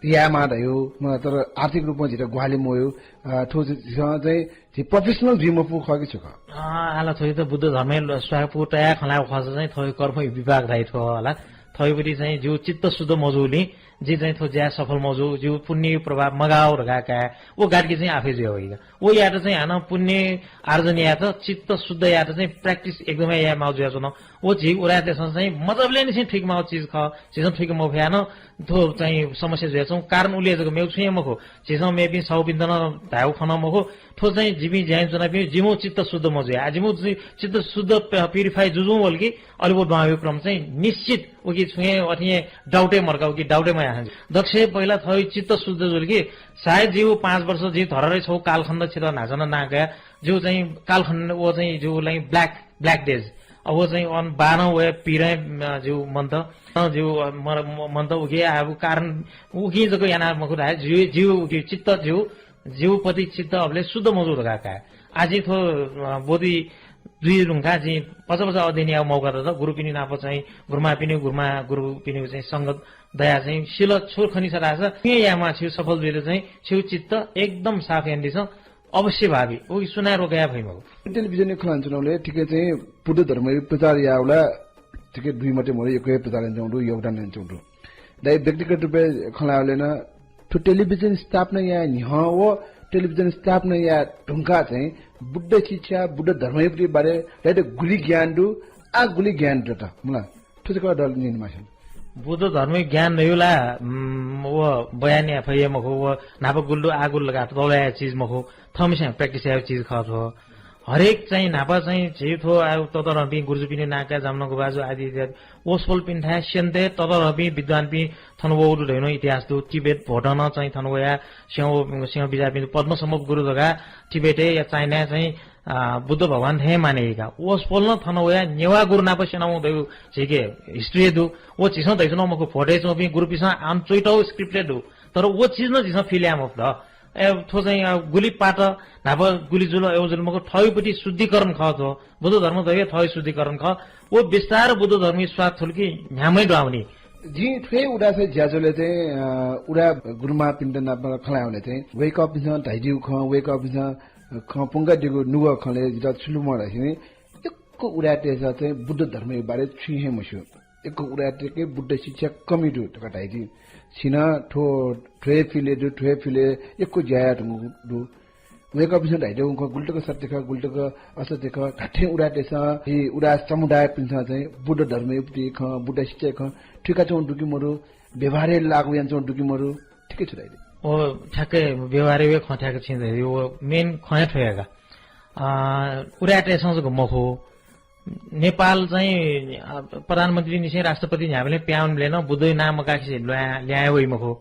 यायेमाः धयो, म, तर आर्थिक रूपमा झीत ग्वाहालि मवयो। अ, थ्व झीसं चाहिँ झी professional जुइ मफु खः कि छु खः? अ, आला थ्व त बुद्ध धर्मय् ल-, स्वापु तयाः खँ ल्हायेगु खःसा चाहिँ थ्व कर्म विपाक धाइ थ्व हला। थ्वपति चाहिँ जिगु चित्त शुद्ध मजूलिं जि चाहिँ थ्व ज्या सफल मजू, जिगु पुण्य प्रभाव मगाव धकाः काये। व गाडकी चाहिँ आफै जुया वइगा। व यात चाहिँ हानं पुण्य आर्जन यात, चित्त शुद्ध यात चाहिँ practice एकदमै याये माउ जुया च्वन। व झी उरायतय्सं चाहिँ मजबले निसें थुइके माउ चिज खः, झीसं थुइके मफया नं थ्व चाहिँ समस्या जुया च्वन। कारण उले जक मेउ छुं हे मखु। झीसं मेपिं साहुपिन्त नं धायेउ खँ नं मखु। थ्व चाहिँ जिमि ज्याय् च्वनापिं जिमु चित्त शुद्ध मजुया। आ जिमु जि-, चित्त शुद्ध प-, purify जुजुं वल कि अले व दुहां वयु क्रम चाहिँ निश्चित उकी छुं हे अथे हे doubt-य् मर्का उकी doubt-य् मया हं। दक्ष पहिला थ्व चित्त शुद्ध जुल कि सायद जिउ पाँच वर्ष जि धररै छौ कालखण्ड छित न्हाचन नां कया। जिउ चाहिँ कालखण्ड व चाहिँ जिउ लागि black, black days। अब व चाहिँ अन बानं वया पिरय्, अ, जिउ मन्त, अ, जिउ, अ, मर-, म-, मन्त उकी आबु कारण उकी जक याना मखु धाये। जिउ, जिउ उकी चित्त जिउ, जिउ पति चित्त अबले शुद्ध मजू धका काये। आजि थ्व, अ, बोधि दुई रुंका जि पचा पचा अध्ययन याउ मौका दत। गुरुपिनि नाप चाहिँ गुरुमापिनि, गुरुमा, गुरुपिनि चाहिँ संगत दया चाहिँ सिल छु खनिसा धासा, मे यामा छिउ सफल जुइत चाहिँ छिउ चित्त एकदम साफ यान्दिसं। अवश्य भावी, उ सुनाय रोकाया भइमगु। टेलिभिजन खँ ल्हानाच्वनाबलय् ठिकै चाहिँ बुद्ध धर्मया प्रचार याःबलय् ठिकै दुई मते मरु, यक्व हे प्रचार यानाच्वंगु दु, योगदान यानाच्वंगु दु। दाइ व्यक्तिगत रूपय् खँ ल्हायेबलय् नं थ्व टेलिभिजन स्थापना याये न्ह्यः व टेलिभिजन स्थापना याये धुंकाः चाहिँ बुद्ध शिक्षा, बुद्ध धर्मया प्रति बारे दाइयात गुलि ज्ञान दु, आ गुलि ज्ञान दत, मला? थुजक दल निन मासिल। बुद्ध धर्मया ज्ञान धयु ला, उम्, व बयान या फये मखु, व न्हापा गुल दु, आ गुल धकाः तौला या चिज मखु, थःम्हस्यां practice याउ चिज खः थ्व। हरेक चाहिँ न्हापा चाहिँ झी थ्व आउ ततरहंपिं गुरुजुपिनि नां कया जामनगु बाजु आदि इत्यादि वसपोलपिन्थाय् स्यन्ते ततरहंपिं विद्वानपिं थन वउ दु धयु नं इतिहास दु। तिब्बत भोटं नं चाहिँ थन वया सिंह, सिंह बिजापिं पद्मसम्भव गुरु धकाः तिब्बतय् या चाइनाय् चाहिँ अ, बुद्ध भगवान थें माने याइका। वसपोल नं थन वया नेवा गुरु नाप स्यनावं दयु झीके history दु। व झीसं धइसं मखु, भोटय् च्वंपिं गुरुपिसं आम च्वइतौ script दु। तर व चिज नं झीसं feel या मफु द। ए, थ्व चाहिँ, अ, गुलि पात, न्हापा गुलि जुल, एउ जुल मखु, थःयु पति शुद्धिकरण खः थ्व। बुद्ध धर्म धयु थःयु शुद्धिकरण खः। व बिस्तार बुद्ध धर्मयु स्वाद थुल कि न्ह्याम्है द्वावनी। जिं थ्व उदास ज्याझ्वलय् चाहिँ, अ, उदा गुरुमापिन्त नाप खँ ल्हायेबलय् चाहिँ वय्कःपिन्सं धयादिउ खँ, वय्कःपिन्सं खँ प्वंकादीगु नुगः खँलय् जितः छु लुमं धाःसा नि, यक्व उदाय्‌तय्‌सं चाहिँ बुद्ध धर्मया बारे छुं हे मस्यू। यक्व उदाय्‌तय्‌के बुद्ध शिक्षा कमी दु धकाः धाइदी। छिं नं थ्व, थ्व हे field-य् दु, थ्व हे field-य् यक्व ज्या याये धुंकूगु दु। वय्‌कःपिन्सं धाइदीगु खँ गुलि तक सत्य खः, गुलि तक असत्य खः, धात्थें उदाय्‌तय्‌सं, झी उदाय् समुदायपिन्सं चाहिँ बुद्ध धर्मया प्रति खँ, बुद्ध शिक्षाया खँ थुइकाच्वंगु दु कि मदु, व्यवहारय् लागू यानाच्वंगु दु कि मदु, ठिकै छु धाइदी? ओ, ठ्याक्कै व्यवहारय् व खँ ठ्याक्कै छिं धाइदी, व main खँ हे थ्व हे का। अ, उदाय्‌तय्‌सं जक मखु, नेपाल चाहिँ, अ, प्रधानमन्त्री निसें राष्ट्रपति न्ह्याबलें प्याउनबलें नं बुद्धया नां मकासे ल्यां, ल्यां वइ मखु।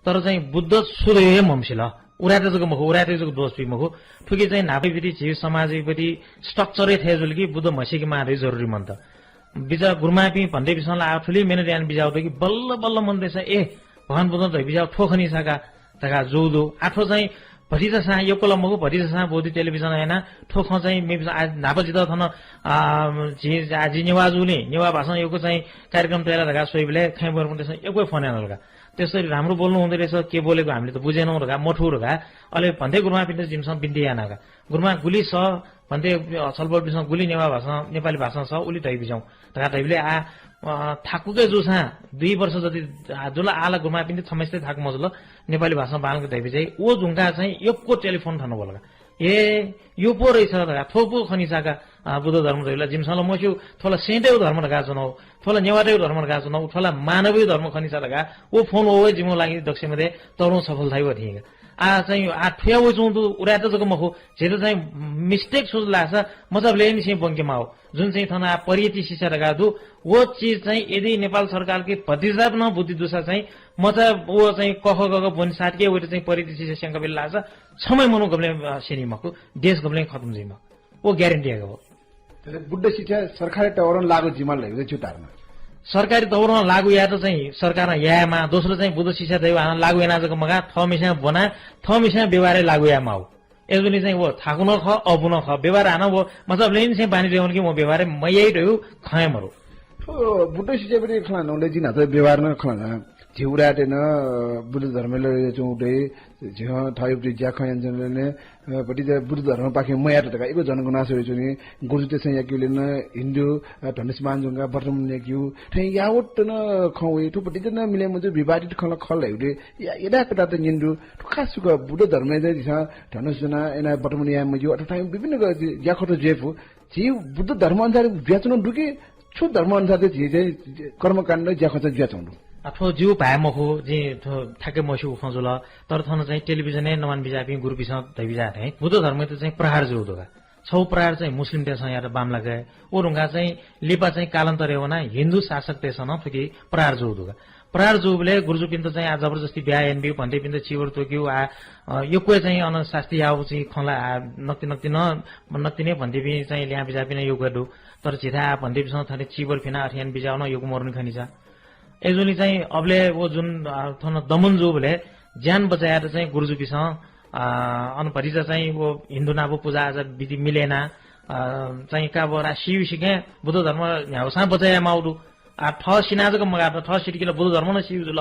तर चाहिँ बुद्ध छु धयु हे म्हमसिल। उदाय्‌त जक मखु, उदाय्‌त जक दोष बी मखु। थुकी चाहिँ न्हापाय् पति झी समाजय् पति structure हे थथे जुल कि बुद्ध म्हसीके माः धयु जरुरी मन्त। बिचा गुरुमापिं भन्तेपिसं ला आः थुलि मेहनत याना बिज्याउ दु कि बल्ल बल्ल मन्तय्‌सं, ए, भगवान बुद्धं धयु बिज्याउ थ्व खनिसा का धकाः जू दु। आः थ्व चाहिँ भतिचा सां यक्व ला मखु, भतिचा सां ब्वति टेलिभिजन याना थ्व खँ चाहिँ मेपिसं आ, न्हापा जितः थन, आ, झी, आ, जि नेवाः जूलिं नेवाः भाषां यक्व चाहिँ कार्यक्रम तयला धकाः स्वइबलय् खँय् बर्मन्तेसं यक्व फोन यानाल का। त्यसरी राम्रो बोल्नु हुँदो रहेछ, के बोलेको हामीले त बुझेनौँ धकाः, मथू धकाः। अले भन्ते गुरुमापिन्त जिमिसं बिन्ति याना का। गुरुमा गुलि सः भन्ते, अ, छलपोलपिसं गुलि नेवाः भाषां, नेपाली भाषां सः उलि धइबिज्याहुँ धकाः धइबलय् आ, अ, थाकुके जूसां दुई वर्ष जति, आ, जुल आला गुरुमापिन्त थम्हय्सित थाकु मजुल, नेपाली भाषां बांलाक धइबिज्याइ। व जुंका चाहिँ यक्व टेलिफोन थन वल का। ए, यो पो रहेछ धकाः, थ्व पो खनिसा का, अ, बुद्ध धर्म धइबलय् जिमिसं ला मस्यू, थ्व ला सेंटयु धर्म धकाः च्वनाउ, थ्व ला नेवातयु धर्म धकाः च्वनाउ, थ्व ला मानवीय धर्म खनिसा धकाः व फोन वः वय् जिमिगु लागि दक्ष मध्ये तरुं सफल थाइ वथें का। आ चाहिँ आ थुया वइच्वंगु दु उरायत जक मखु, झीत चाहिँ mistake छु धाःसा मचाबलेंनिसें ब्वंके माउ। जुन चाहिँ थन आ परियति शिक्षा धकाः दु, व चिज चाहिँ यदि नेपाल सरकारके भतिचा नं बुद्धि दुसा चाहिँ मचा व चाहिँ कख गग ब्वने साथके वइत चाहिँ परियति शिक्षा स्यंकाबिल धाःसा छम्ह मनू गबलें, अ, स्यनी मखु, देश गबलें खतम जुइ मखु। व ग्यारेन्टी याका हो। तर बुद्ध शिक्षा सरकारी तवरं लागू जुइमाल धइगु छु धारणा? सरकारी तवरं लागू यायेत चाहिँ सरकारं यायेमाः, दोस्रो चाहिँ बुद्ध शिक्षा धइगु हानं लागू याना जक मगाः, थःमिस्यां ब्वना, थःमिस्यां व्यवहारय् लागू यायेमाः। अय्‌जूगुलिं चाहिँ व थाकु नं खः, अःपु नं खः। व्यवहार हानं व मचाबलेंनिसें बानी जुयावंगुलिं व व्यवहारय् मयाइ धइगु खँ हे मरु। थ्व बुद्ध शिक्षापट्टि खँ ल्हानाबलय् जिं न्हाचः व्यवहार नं खँ ल्हाना। झी उरायतय् नं, अ, बुद्ध धर्मय् लगे यानाच्वंगु दु। झीसं थःगु ज्या खँ यानाच्वंगुलिं, अ, भतिचा बुद्ध धर्मपाखें मयात धकाः यक्व जनगुनासो यानाच्वनी। गुरुजुतय्सं याकेबलय् नं हिन्दू, अ, धनुष्यमान जुंकाः व्रतबन्ध याकेगु। थें यावत नं खँ वइ। थ्व भतिचा नं मिले मजू, विवादित खँ ला खः ला धइगु दु। या, यदाकदात न्यने दु। थ्व खास सुक बुद्ध धर्मय् चाहिँ झीसं धनुष ज्वनाः यानाः व्रतबन्ध याये मज्यू, अथवा थःगु विभिन्न ग-, ज्याखँत जुइफु। झी बुद्ध धर्म अनुसार जुयाच्वनागु दु कि छु धर्म अनुसार चाहिँ झी चाहिँ कर्मकाण्ड ज्याखँत जुयाच्वंगु दु? आ, थ्व जिगु भाय् मखु, जिं थ्व थाके मस्यूगु खँ जुल। तर थन चाहिँ टेलिभिजनय् नवानाबिज्याःपिं गुरुपिसं धयाबिज्याः थें बुद्ध धर्मयात चाहिँ प्रहार जूगु दु का। छगू प्रहार चाहिँ मुस्लिमतय्सं यात बांमलाक हे। व धुंकाः चाहिँ लिपा चाहिँ कालान्तरय् वनाः हिन्दू शासकतय्सं नं थुकी प्रहार जूगु दु का। प्रहार जूबलय् गुरुजुपिन्त चाहिँ आ जबरजस्ती ब्याहा यानाबिउ, भन्तेपिन्त चीवर त्वकेउ, आ, अ, यक्व हे चाहिँ अन शास्ति याउ चाहिँ खँ ला आ नक्ति नक्ति नं, नक्तिने भन्तेपिं चाहिँ ल्याहां बिज्याःपिं नं यक्व हे दु। तर झीथाय् आ भन्तेपिसं थथे चीवर फिनाः अथे यानाबिज्याउ नं यक्व मरुनि खनिसा। अय्‌जूगुलिं चाहिँ अबलय् व जुन, अ, थन दमन जूबलय् ज्यान बचय् यायेत चाहिँ गुरुजुपिसं, अ, अन भतिचा चाहिँ व हिन्दू नाप पुजा आजा विधि मिले यानाः, अ, चाहिँ का व रा सिउ सिकें बुद्ध धर्म न्ह्यागुसां बचय् यायेमाउ दु। आ, थः सिना जक मगाः, थः सितिके ला बुद्ध धर्म नं सिउ जुल।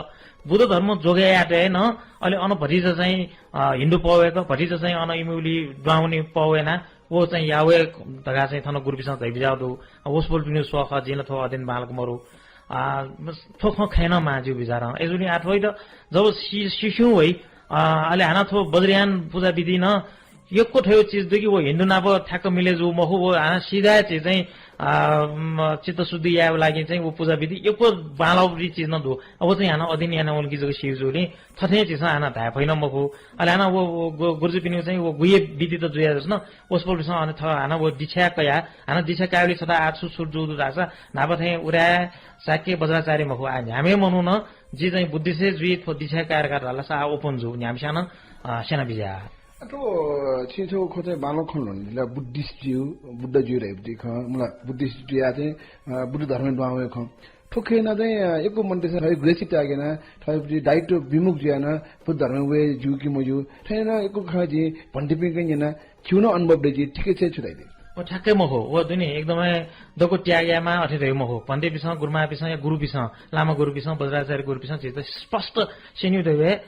बुद्ध धर्म जोगय् यायेत हे नं अले अन भतिचा चाहिँ, अ, हिन्दू पौ वय्क, भतिचा चाहिँ अन इमिगुली दुहां वने पौ वय् यानाः व चाहिँ याउ वय् धकाः चाहिँ थन गुरुपिसं धयाबिज्याउ दु। अ, वसपोलपिनिगु स्वः खः, जिं ला थ्व अध्ययन बांलाक मरु। अ, थ्व खँ खये नं माः जिगु बिचारं। अय्‌जूगुलिं आ थ्व हे त जब सि-, सिस्युं वइ, अ, अले हानं थ्व वज्रयान पुजा विधि नं यक्व थ्व चिज दु कि व हिन्दू नाप ठ्याक्क मिले जू मखु, व हानं सिधा हे झी चाहिँ, अ, म, चित्तशुद्धि यायेगु लागि चाहिँ व पुजा विधि यक्व बांलाउ चिज नं दु। अ, व चाहिँ हानं अध्ययन यानावल कि जक सिउ जूगुलिं थथे झीसं हानं धाये फइ नं मखु। अले हानं व, व गु-, गुरुजुपिनिगु चाहिँ व गुह्य विधि त जुया जस न, वसपोलपिसं हानं थ-, हानं व दीक्षा कयाः, हानं दीक्षा कायेबलय् छता आ छु छुट जू दु धाःसा न्हापा थें उराय्, शाक्य, वज्राचार्य मखु, आ न्ह्याम्ह मनू नं जि चाहिँ बुद्धिस्ट हे जुइ, थ्व दीक्षा काये धकाः धाःसा आ open जू, न्ह्याम्हस्यां नं, अ, स्यनाबिज्याः। अ, थ्व छिं छगू खँ चाहिँ बांलाक खँ ल्ह्वनादिल, बुद्धिस्ट ज्यू, बुद्ध ज्यू धइगु खँ, मला बुद्धिस्ट जुयाः चाहिँ, अ, बुद्ध धर्मय् दुहां वयेगु खँ। थ्व खँ यानाः चाहिँ, अ, यक्व मनूतय्सं थःगु ग्रहस्थी त्याग यानाः, थःगु दायित्व विमुख जुयाः नं बुद्ध धर्मय् वये ज्यू कि मज्यू, थथे नं यक्व खँ जिं भन्तेपिंके न्यना, छिगु नं अनुभव दइ, जिं ठीक हे छु धाइ दइ? व ठ्याक्कै मखु, व दुने एकदमै दक्व त्याग यायेमाः अथे धइगु मखु। भन्तेपिसं, गुरुमापिसं या गुरुपिसं, लामा गुरुपिसं, वज्राचार्य गुरुपिसं झीत स्पष्ट स्यनीगु धइगु हे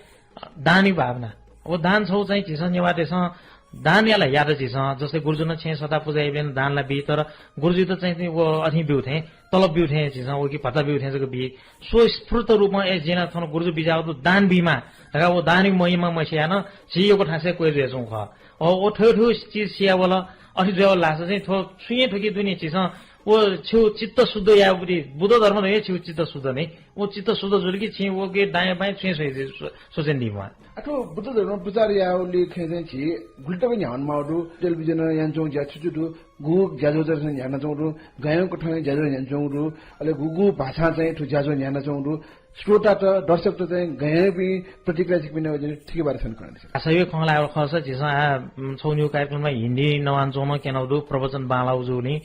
दानया भावना। व दान छगू चाहिँ झीसं नेवाःतय्सं दान याला यात झीसं, जस्तै गुरुजुं नं छेँय् सता पुजा याइबलय् नं दान ला बी, तर गुरुजुइत चाहिँ व अथें ब्यू थें, तलब ब्यू थें झीसं व कि भत्ता ब्यू थें जक बी। स्वस्फूर्त रूपं ए जिं ला थन गुरुजु बिज्याउ दु, दान बीमाः धकाः व दानया महिमा मसियाः नं झी यक्व थासय् क्वय् जुयाच्वंगु खः। अ, व थ्व थ्व चिज सियावल, अथे जुयावल धाःसा चाहिँ थ्व छुं हे थुकी दुने झीसं व छिगु चित्त शुद्ध याःगु बुद्धि, बुद्ध धर्म धइगु छिगु चित्त शुद्ध नि। व चित्त शुद्ध जुल कि छिं व के दायाँ बायाँ छुं हे सोचे, सो-, सोचे नि दिमा। आ, थ्व बुद्ध धर्म प्रचार याःगुलिइ खँ चाहिँ झी गुलि तक न्ह्यानाच्वंगु दु, टेलिभिजन यानाच्वंगु ज्या छु छु दु, गुगु ज्याझ्वः चाहिँ न्ह्यानाच्वंगु दु, गय् गय् कथं ज्याझ्वः न्ह्यानाच्वंगु दु, अले गुगु भाषां चाहिँ थ्व ज्याझ्वः न्ह्यानाच्वंगु दु, श्रोतात, दर्शकत चाहिँ गय् गय् प्रतिक्रिया छिकपिनि वइगु थुकिया बारे छकः कनादिसँ। आ, सही खँ ल्हायेगु खःसा झीसं आ, उम्, छगू निगू कार्यक्रमय् हिन्दी नवानाच्वंगु नं क्यनागु दु, प्रवचन बांलाःगु जूगुलिं,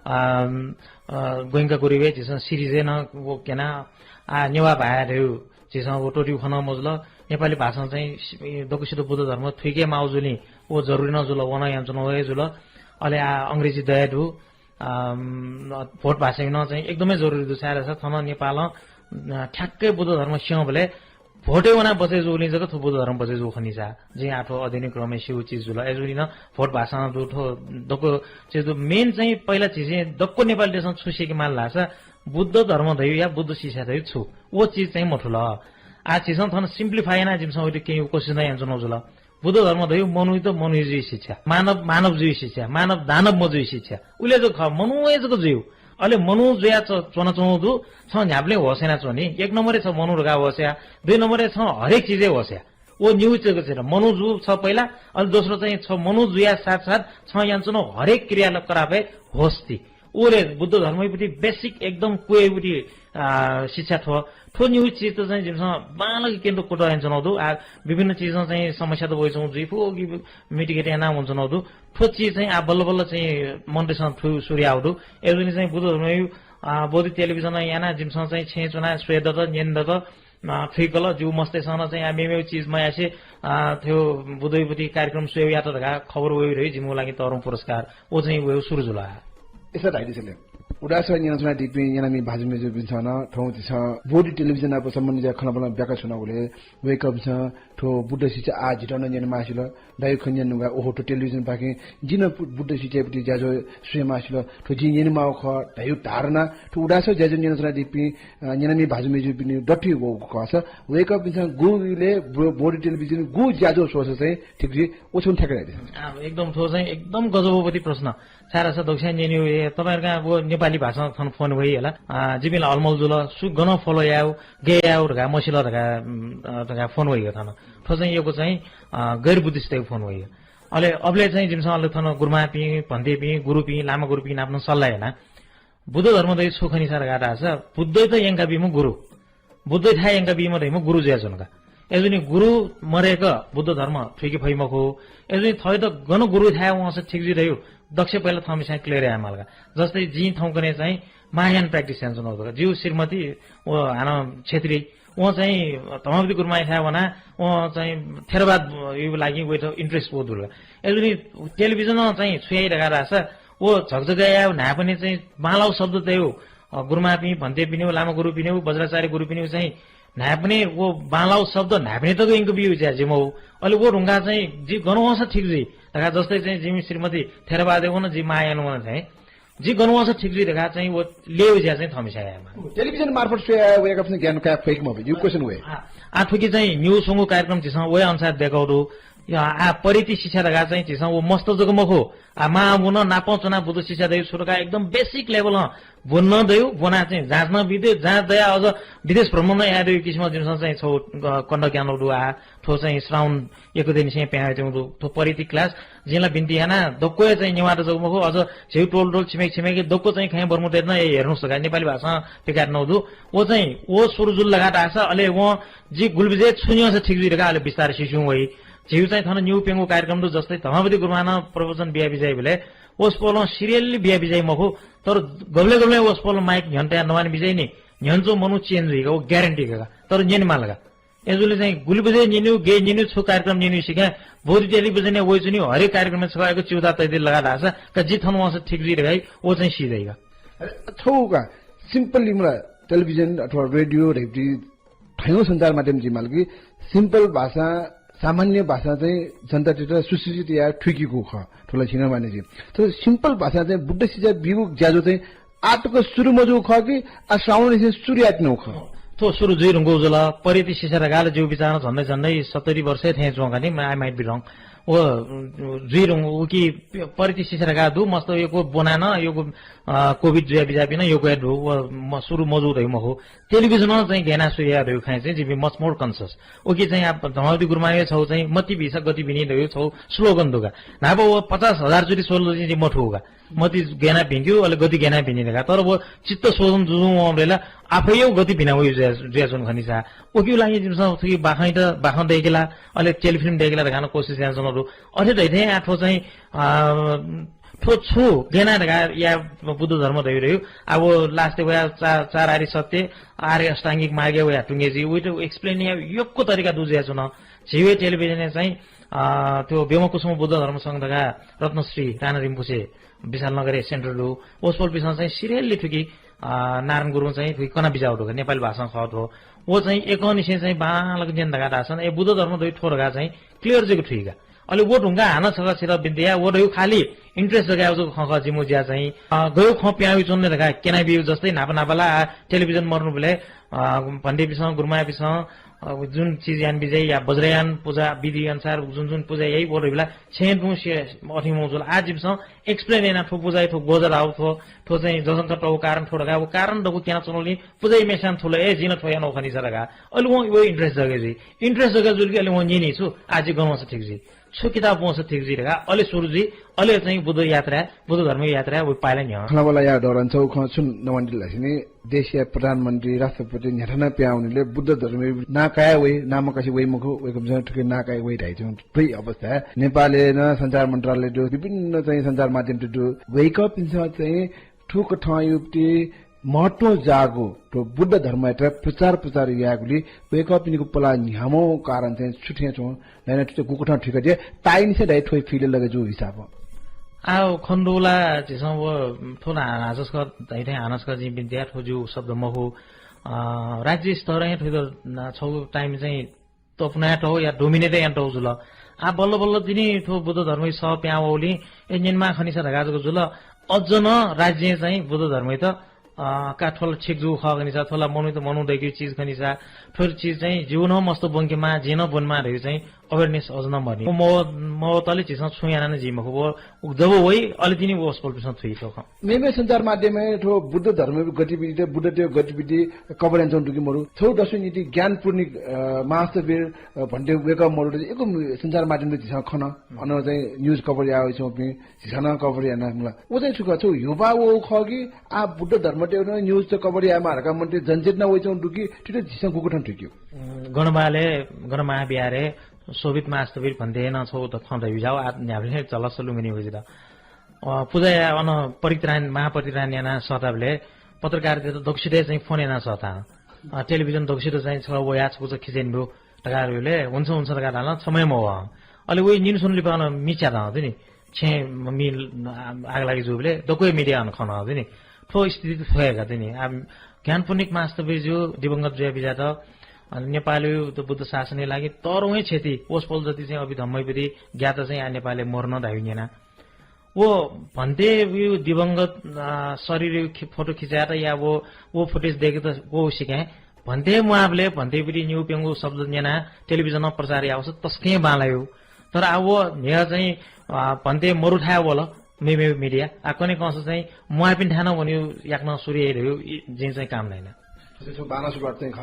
आ, उम्, अ, गोइंका गुरुया झीसं series हे नं व क्यना, आ, नेवाः भाय् धइगु झीसं व त्वःतेगु खँ नं मजुल। नेपाली भाषां चाहिँ सि-, दक्वसित बुद्ध धर्म थुइके माउ जुलिं व जरुरी नं जुल, व नं यानाच्वना हे जुल। अले आ, अंग्रेजी दया दु, अम, भोट भाषायु नं चाहिँ एकदमै जरुरी दु। छाय् धाःसा थन नेपालं, अ, ठ्याक्कै बुद्ध धर्म स्यंबलय् भोटय् वना बचय् जूगुलिं जक थ्व बुद्ध धर्म बचय् जू खनिसा। जिं आः थ्व अध्ययन क्रमय् स्यू चिज जुल। अय् जुलिं नं भोट भाषां दु, थ्व दक्व चिज दु। Main चाहिँ पहिला झीसं दक्व नेपाली देशं छु सीके माल धाःसा बुद्ध धर्म धयु या बुद्ध शिक्षा धयु छु, व चिज चाहिँ मथुल। आ, झीसं थन simplify याना जिमिसं उति केही कोसिस नं यानाच्वना जुल। बुद्ध धर्म धयु मनूइत मनू जुइ शिक्षा, मानव, मानव जुइ शिक्षा, मानव दानव मजुइ शिक्षा। उले जक खः, मनू हे जक जुयु। अले मनू जुया च-, च्वनाच्वंगु दु, छं न्ह्याबलें होस यानाच्वनी। एक नम्बरय् छ मनू धकाः होस या, दुई नम्बरय् छ हरेक चिजय् होस या। व निगू जक चाहिँ मनू जु छ पहिला, अले दोस्रो चाहिँ छ मनू जुया साथ साथ छ यानाच्वनागु हरेक क्रियाकलापय् होस ति। उले बुद्ध धर्मय् बुद्धि basic एकदम कुय् बुद्धि, आ, शिक्षा थ्व। थ्व निगू चिज त चाहिँ जिमिसं बांलाक केन्द्र कुतः यानाच्वनागु दु। आ, विभिन्न चिजं चाहिँ समस्या त वइच्वंगु जुइफु, उकी mitigate याना वनाच्वनागु दु। थ्व चिज चाहिँ आ बल्ल बल्ल चाहिँ मनूतय्सं थुइ सुरु याःगु दु। अय् जुलिं चाहिँ बुद्ध धर्मयु, आ, बौद्ध टेलिभिजन याना जिमिसं चाहिँ छेँय् च्वना स्वये दत, न्यने दत, अ, थुइकल। जिगु मस्तय्सं नं चाहिँ आ मेमेगु चिज मयासे, अ, थ्व बुद्धयु बुद्धि कार्यक्रम स्वयेगु यात धकाः खबर वयु धयु जिमिगु लागि तःधंगु पुरस्कार। व चाहिँ वयु सुरु जुल। यसं धाइदिसँ ले। उदाय्सः न्यनाच्वनादीपिं न्यनामि भाजु मय्जुपिन्सं नं थौं झीसं बौद्ध टेलिभिजन नाप सम्बन्धी ज्या खँल्हाबल्हा ब्याका छ्वनागुलय् वय्कःपिन्सं थ्व बुद्ध शिक्षा आः झीत नं न्यने मासिल धयु खँ न्यने धुंकाः ओहो थ्व टेलिभिजनपाखें जिं नं बु-, बुद्ध शिक्षाया प्रति ज्याझ्वः स्वये मासिल, थ्व जिं न्यने माःगु खः धयु धारणा थ्व उदाय्सः ज्याझ्वः न्यनाच्वनादीपिं, अ, न्यनामि भाजु मय्जुपिनि दथुइ वःगु खःसा वय्कःपिन्सं गुगु इलय् बो-, बौद्ध टेलिभिजन गुगु ज्याझ्वः स्वःसा चाहिँ ठीक जुइ, व छुं ठ्याक्क धाइदिसँ। आ, एकदम थ्व चाहिँ एकदम गजबपति प्रश्न। छाय् धाःसा दक्वस्यां न्यनेगु हे, तपाईंहरुका व नेपाली भाषां थन फोन वइ हला। आ, जिपिं ला अलमल जुल, सु गन follow यायेगु, गय् यायेगु धकाः मसिल धकाः, उम्, अ, धकाः फोन वइ थन। थ्व चाहिँ यक्व चाहिँ, अ, गैर बुद्धिस्टयु फोन वइ। अले अबले चाहिँ जिमिसं अले थन गुरुमांपिं, भन्तेपिं, गुरुपिं, लामा गुरुपिं नाप नं सल्लाह याना। बुद्ध धर्म धइ छु खनिसा धकाः धाःसा बुद्धइत यंकाबीम्ह गुरु। बुद्धइ थाय् यंकाबीम्ह धइम्ह गुरु जुयाच्वन का। अय् जुलिं गुरु मदय्क बुद्ध धर्म थुइके फइ मखु। अय् जुलिं थःत गन गुरुइ थाय् वंसा ठीक जुइ धयु दक्ष पहिला थःमिसां clear याये माल का। जस्तै जिं थौंकन्हय् चाहिँ महायान practice यानाच्वनागु दु का। जिगु श्रीमती व हानं क्षेत्री, वं चाहिँ धम्मावती गुरुमांया थाय् वना, वं चाहिँ थेरवादयु लागि वइत interest वःगु दु का। अय् जुलिं टेलिभिजनं चाहिँ छु याइ धकाः धाःसा व झकझक यायेगु न्हाय्पनय् चाहिँ बांलाउ शब्द तयु अ, गुरुमांपिं, भन्तेपिनिगु, लामा गुरुपिनिगु, वज्राचार्य गुरुपिनिगु चाहिँ न्हाय्पनय् व बांलाउ शब्द न्हाय्पनय् तक यंकाबीगु ज्या जिमिगु। अले व धुंकाः चाहिँ जि गन वंसा ठीक जुइ धकाः जस्तै चाहिँ जिमि श्रीमती थेरवादय् वन, जि महायान वन चाहिँ जि गन वंसा ठीक जुइ धकाः चाहिँ व ल्ययु ज्या चाहिँ थःमिसां यायेमाः। टेलिभिजन मार्फत स्वयाः वय्कःपिन्सं ज्ञान काये फइ कि मफइ? जिगु question वइ। आ, आ, थुकी चाहिँ न्यू स्वंगू कार्यक्रम झीसं वया अनुसार दय्काउ दु। या, आ, परिति शिक्षा धकाः चाहिँ झीसं व मस्त जक मखु। आ, मां बुन नापं च्वना बुद्ध शिक्षा दयु छु धकाः एकदम basic level-ं ब्वना दयु, ब्वना चाहिँ जाँच नं बी दयु, जाँच दया अझ विदेश भ्रमण नं याये दयु किसिमं जिमिसं चाहिँ छौ, अ, conduct यानाउ दु। आ, थ्व चाहिँ श्रावण एक गतेनिसें पिहां वयेत्यंगु दु, थ्व परिति class। जिं ला बिन्ति याना दक्वय् चाहिँ नेवाःत जक मखु, अझ झेउ टोल टोल छिमेक छिमेक दक्व चाहिँ खँय् बर्मुतय्त नं ए हेर्नुस् धकाः नेपाली भाषां पिकायेत्यनाउ दु। व चाहिँ व सुरु जुल धकाः धाःसा अले वं जि गुलि बजे छु न्यंसा ठीक जुइ धकाः अले बिस्तारै सिस्युं वइ। झिउ चाहिँ थन न्यू प्यंगू कार्यक्रम दु, जस्तै धम्मावती गुरुमां नं प्रवचन बिया बिजाइबलय् वसपोलं serially बिया बिजाइ मखु, तर गबले गबले वसपोलं mic न्ह्यन तया नवाने बिजाइ नि, न्ह्यन च्वं मनू change जुइ का, व guarantee का, तर न्यने माल का। अय् जुलिं चाहिँ गुलि बजे न्यनेउ, गय् न्यनेउ, छु कार्यक्रम न्यनेउ सिकां, बौद्ध टेलिभिजनय् वइच्वनी, हरेक कार्यक्रमय् छकः एक च्यूता तयादिल धकाः धाःसा, का जि थन वंसा ठीक जुइ धकाः, व चाहिँ सी दइ का। अरे, छौ का, simply मला टेलिभिजन अथवा रेडियो धइपिं थय् संचार माध्यम जुइ माल कि simple भाषां, सामान्य भाषां चाहिँ जनतातय्त सुसूचित याये थुइकेगु खः, थ्व ला झीसं माने जुइ। तर simple भाषां चाहिँ बुद्ध शिक्षा बीगु ज्याझ्वः चाहिँ आःतक सुरु मजूगु खः कि आ श्रावणनिसें सुरु यायेत्यनागु खः? थ्व सुरु जुइधुंकूगु जुल। परिति शिक्षा धकाः ला जिगु बिचारं झन्डै झन्डै सत्तरी वर्ष थें च्वं का नि, I might be wrong। व जुइधुंकूगु कि परिति शिक्षा धकाः दु, मस्त यक्व ब्वना नं यक्व, अ, COVID जुया बिजापिं नं यक्व हे दु। व म-, सुरु मजूगु धइगु मखु। टेलिभिजनं चाहिँ गय् याना सुरु याये धइगु खँय् चाहिँ जिपिं much more conscious। उकी चाहिँ आ धम्मावती गुरुमांया छौ चाहिँ मति भीसा गति भिनी धइगु छौ slogan दु का। न्हापा व पचास हजार चोटि स्वल जि मथू का। मति गय् याना भिंक्यु, अले गति गय् याना भिंक्यु धकाः। तर व चित्त शोधन जुजुं वंबलय् ला आफैय् गति भिना वइ जुया, जुयाच्वन खनिसा। उकिया लागि जिमिसं थुकी बाखंयात, बाखं दय्केला, अले टेलिफिल्म दय्केला धकाः नं कोसिस यानाच्वनागु दु। अथे धइथें आ थ्व चाहिँ, अ, थ्व छु गेना धकाः या बुद्ध धर्म धइगु धइगु। अब last वया चा-, चार आर्य सत्य, आर्य अष्टाङ्गिक मार्गय् वया तुंगेजी, उइत explain या यक्व तरिका दु जुया च्वन। झीवय् television-य् चाहिँ, अ, त्यो ब्योम कुसुम बुद्ध धर्म संघ धकाः रत्नश्री राणा रिम्पोछे विशालनगरय् center दु। वसपोलपिसं चाहिँ serially थुकी, अ, नारायण गुरुङ चाहिँ थुकी कना बिज्याउ दु का, नेपाली भाषां खः थ्व। व चाहिँ एकंनिसें चाहिँ बांलाक न्यन धकाः धाःसन, ए बुद्ध धर्म धइगु थ्व धकाः चाहिँ clear जुइक थुइका। अले व धुंका हानं छकः छित बिन्ति या, व धइगु खालि interest जगायु जक खँ खः जिमु ज्या चाहिँ। अ, गयु खँ प्याउ च्वने धकाः क्यनाबिउ जस्तै न्हापा न्हापा ला, आ, television मरुनुबलय्, अ, भन्तेपिसं, गुरुमापिसं, अ, जुन चिज यान बिज्याइ या वज्रयान पुजा विधि अनुसार जुन जुन पुजा याइ, व धइबला छेँ तुं से अथि मौ जुल। आ जिमिसं explain याना थ्व पुजा थ्व गोजा धाउ थ्व, थ्व चाहिँ जजंका तौ कारण थ्व धकाः व कारण दक्व क्यना च्वनलि पुजा मेसान थुल, ए जिं थ्व यानौ खनिसा धकाः। अले वं व interest जगे जुइ। Interest जगे जुल कि अले वं न्यनी छु, आ जि गन वंसा ठीक जुइ। छु किताब वंसा ठीक जुइ धकाः अले सुरु जुइ, अले चाहिँ बुद्ध यात्रा, बुद्ध धर्म यात्रा व पाइला न्ह्यः। खनाबला या दौरान छौ खँ सुन नवंदिल सिने देशया प्रधानमन्त्री, राष्ट्रपति न्ह्याथाना प्याउनिले बुद्ध धर्म ना काया वइ, नाम कासी वइ मखु, वइ कम थुके ना काया वइ धाइ छौ। थ्व अवस्था नेपालय् न सञ्चार मन्त्रालय दु, विभिन्न चाहिँ सञ्चार माध्यम दु। वय्कःपिन्सं चाहिँ थुकथं युक्ति महत्व जागु थ्व बुद्ध धर्मयात प्रचार प्रचार यायेगुली वय्कःपिनिगु पला न्ह्याम्ह कारण चाहिँ छु थें छौ, नाइना थुते गुकथं थुइका दे, ताइनिसे दाइ थ्व फिले लगे जु हिसाब। आ खण्डुला झीसं व थ्व हानासक धाइ थें हानासक जिं बिन्ति या थ्व जु शब्द मखु। अ, राज्य स्तर हे थुइत छौ time चाहिँ तपुना तौ या dominate यान तौ जुल। आ बल्ल बल्ल तिनि थ्व बुद्ध धर्मय् सः प्यां वौलि, ए निन्मा खनिसा धकाः जक जुल। अझ न राज्यं चाहिँ बुद्ध धर्मय् त, अ, का थ्वल ठीक जु खः खनिसा, थ्वला मनुत मनु दैके चिज खनिसा, थ्व चिज चाहिँ जिउ न मस्त बंके मा, जिं न बन मा धइउ चाहिँ awareness अझ न मरि। म, म तले झीसं छु याना न जी मखु, व जब वइ, अले तिनि वसपोलपिसं थुइ थ्व खँ। मेमे सञ्चार माध्यमय् थ्व बुद्ध धर्म गतिविधि, बुद्धदेव गतिविधि cover यान छौ दुकी मरु। छौ दसु निति ज्ञानपूर्णिक, अ, महास्थविर, अ, भन्ते वय्कः मरु एको सञ्चार माध्यम झीसं खन। अन चाहिँ news cover याउ छौपिं, झीसं न cover याना मला। व चाहिँ छु खः, छौ युवा व खः कि आ बुद्ध धर्म देव न news त cover या मारका मन्ते जनचेतना वइ छौ दुकी, थुते झीसं गुकथं थुइक्यु। गणबाले, गणमहाविहारे शोभित महास्थविर भन्ते न छौ त खँ धइ जाउ, आ न्याभले चलस लुमिनी वइ जित। अ, पुजा या अन परित्राण, महापरित्राण याना सःताबले पत्रकारतय्त दक्वसित चाहिँ फोन याना सःता। अ, television दक्वसित चाहिँ छ वया छकुच खिचेन दु धकाः रुले, हुन्छ, हुन्छ धकाः धाल, छम्ह मव। अले वइ निन सुन लिपा अन मि च्यात हँ, तिनि। छेँ मि आग लागि जुबले दक्व media अन खन हँ, तिनि। थ्व स्थिति थ्व हे का, तिनि। आ, ज्ञानपूर्णिक महास्थविर जु दिवंगत जुया बिज्यात, अ, नेपालय् त बुद्ध शासनय् लागि तरौं हे क्षति, वसपोल जति चाहिँ अभिधम्मय् ज्ञात चाहिँ आ नेपालय् मरु न धाइ न्यना। व भन्ते दिवंगत, अ, शरीर खि-, photo खिचायेत या व, व footage देकेत व सिकायें। भन्ते म्वाबले भन्ते बिरि न्यू प्यंगु शब्द न्यना television प्रचार यावस तस्कें बांलायु। तर आ व न्ह्यः चाहिँ, अ, भन्ते मरुथाय् वल, मेमे media। आ कने कंस चाहिँ म्वापिन थाय् वन्यु याकनं सुरु याइ धयु इ-, जिं चाहिँ काम नयाना। अच्छा, छौ बांला सुरुवात चाहिँ खः।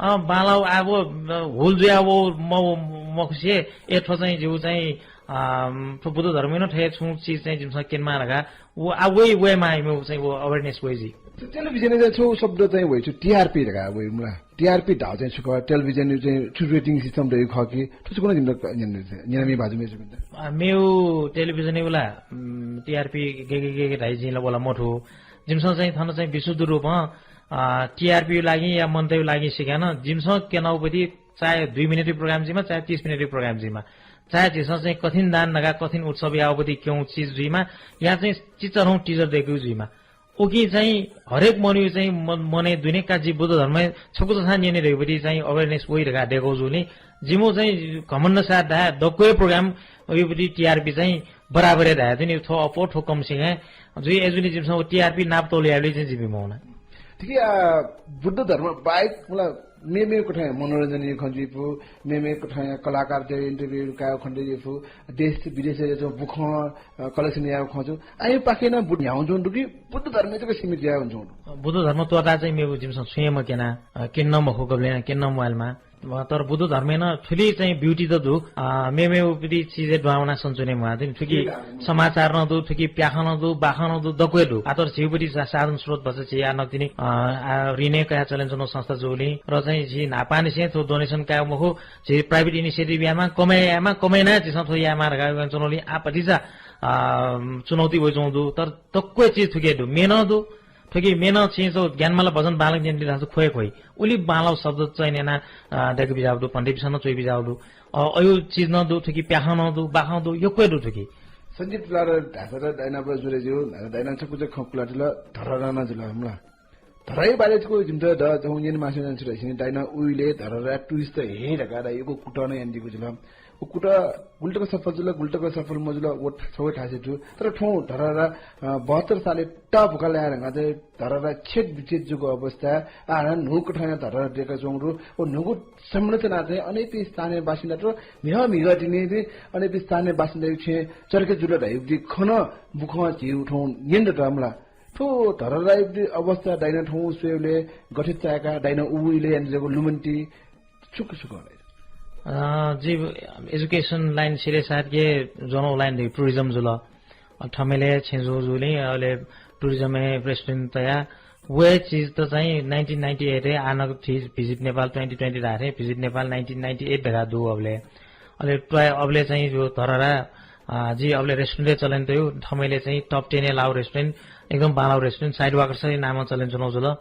अ, बांला आ व, अ, हुल जुया व म-, मखुसे ए थ्व चाहिँ जिउ चाहिँ, अ, थ्व बुद्ध धर्मय् न थ्व छुं चिज चाहिँ जिमिसं केनमा धका व आ वइ, वइ मा इमे चाहिँ व awareness वइ जि। Television-य् चाहिँ छौ शब्द चाहिँ वइ छु TRP धका वइ मला। TRP धाउ चाहिँ छु खः, television-य् चाहिँ छु rating system धयु खः कि, थ्व छु कुन जिमित न्यन, न्यनमी भाजु मेजु मित। अ, मेउ television-य् वला, उम्, TRP गे गे गे गे धाइ जिं ला वला मथु। जिमिसं चाहिँ थन चाहिँ विशुद्ध रूपं अ, TRP लागि या मन्तयु लागि सिकान, जिमिसं केनाउपति चाहे दुई मिनेटयु program जिमा, चाहे तीस मिनेटयु program जिमा, चाहे झीसं चाहिँ कठिन दान नगा कठिन उत्सव याउपति क्यौ चिज जुइमा, या चाहिँ चिचरौं teaser देकु जुइमा। उकी चाहिँ हरेक मनयु चाहिँ मन-, मने दुने का जि बुद्ध धर्म छकु जथा न्यने धयुपति चाहिँ awareness वइ धका देकौ जुनि। जिमु चाहिँ घमण्ड साथ धाये दक्वय् program युपति TRP चाहिँ बराबरय् धाये जुनि थ्व अप्वः थ्व कम सिकाय् जुइ। अय् जुनि जिमिसं व TRP नाप तौल याबलय् चाहिँ जिमि मौना। ठीक है, आ, बुद्ध धर्म बाहेक मला मेमे कथं मनोरञ्जन खँ जुइपु, मेमे कथं कलाकारतय् interview कायु खँ जुइपु, देश विदेशय् जो बुखं, अ, collection यायु खँ जु। आयु पाखे न बुद्ध न्ह्याउ जुन दुकी बुद्ध धर्म जक सीमित याउ जुन। बुद्ध धर्म त्वःता चाहिँ मेगु जिमिसं छुं हे मकेना, अ, केन मखु गबलें केन मोबाइलमा। अ, तर बुद्ध धर्मय् नं थुलि चाहिँ beauty त दु। अ, मेमेगुपति चिजय् दुहां वनाः सनचुने म्वाः। थुकी समाचार नं दु, थुकी प्याखं नं दु, बाखं नं दु, दक्व हे दु। आ, तर झीगुपति सा-, साधन स्रोत भचा झी आ नकतिनि, अ, आ, ऋणय् कयाः चलेंच्वनागु संस्था जूलिं र चाहिँ झी न्हापांनिसें थ्व donation काये मखु, झी private initiative यायेमाः, कमय् यायेमाः, कमय् यानाः झीसं थ्व यायेमाः धकाः वनाच्वनागुलिं आ भतिचा, अ, चुनौती वइच्वंगु दु। तर दक्व हे चिज थुकी हे दु। म्ये नं दु, थुकी म्ये नं छिं च्वं ज्ञानमाला भजन बांलाक न्यने धाःसा ख्वये ख्वइ। उलि बांलाःगु शब्द चयन यानाः, अ, दय्के बिज्याःगु दु, भन्ते बिसः नं च्वये बिज्याःगु दु। अ, अय् चिज नं दु, थुकी प्याखं नं दु, बाखं दु, यक्व हे दु थुकी। सञ्जीव तुलाधर धाःसा त डायनापुर जुरे ज्यू, डायना छकूचा खँ कुलातिल, धरहरा नं जुल मला। धरहराया बारे छकू जिमित द, जौ न्यने मास्ति नं छु धाःसा नि, डायना उइले धरहरा tourist हे धकाः दा यक्व कुतः नं यानादीगु जुल। व कुतः गुलि तक सफल जुल, गुलि तक सफल मजुल, व छगू थासय् दु। तर थौं धरहरा, अ, बहत्तर सालय् तःबुकं लाये धकाः चाहिँ धरहरा छेद विच्छेद जूगु अवस्था, आ, हानं न्हूकथंया धरहरा दय्काच्वंगु दु। व न्हूगु संरचना चाहिँ अनयापिं स्थानीय बासिन्दात म्हिगः म्हिगः तिनि अनयापिं स्थानीय बासिन्दाया छेँय् चर्के जुल धाइगु खँ नं बुखं झीगु थौं न्यने दत मला। थ्व धरहराया अवस्था डायना थौं स्वयेबलय् गथे चाय्का, डायना उबलय् यानादीगु लुमन्ति, छुक छुक होला। अ, जि education line सिधे साथ के ज्वनागु line दु, tourism जुल। अ, थमेले छेँ जू जूलिं, अले tourism-य् president तया। व हे चिज त चाहिँ nineteen ninety eight-य् आनक थी Visit Nepal twenty twenty धाःथें, Visit Nepal nineteen ninety eight धकाः दु अबले। अले त्वाय अबले चाहिँ यो धरहरा, अ, जि अबले restaurant-य् चलें तयु, थमेले चाहिँ top ten-य् लाउ restaurant, एकदम बांलाउ restaurant, Sidewalkers-या नामं चलें जुनौ जुल।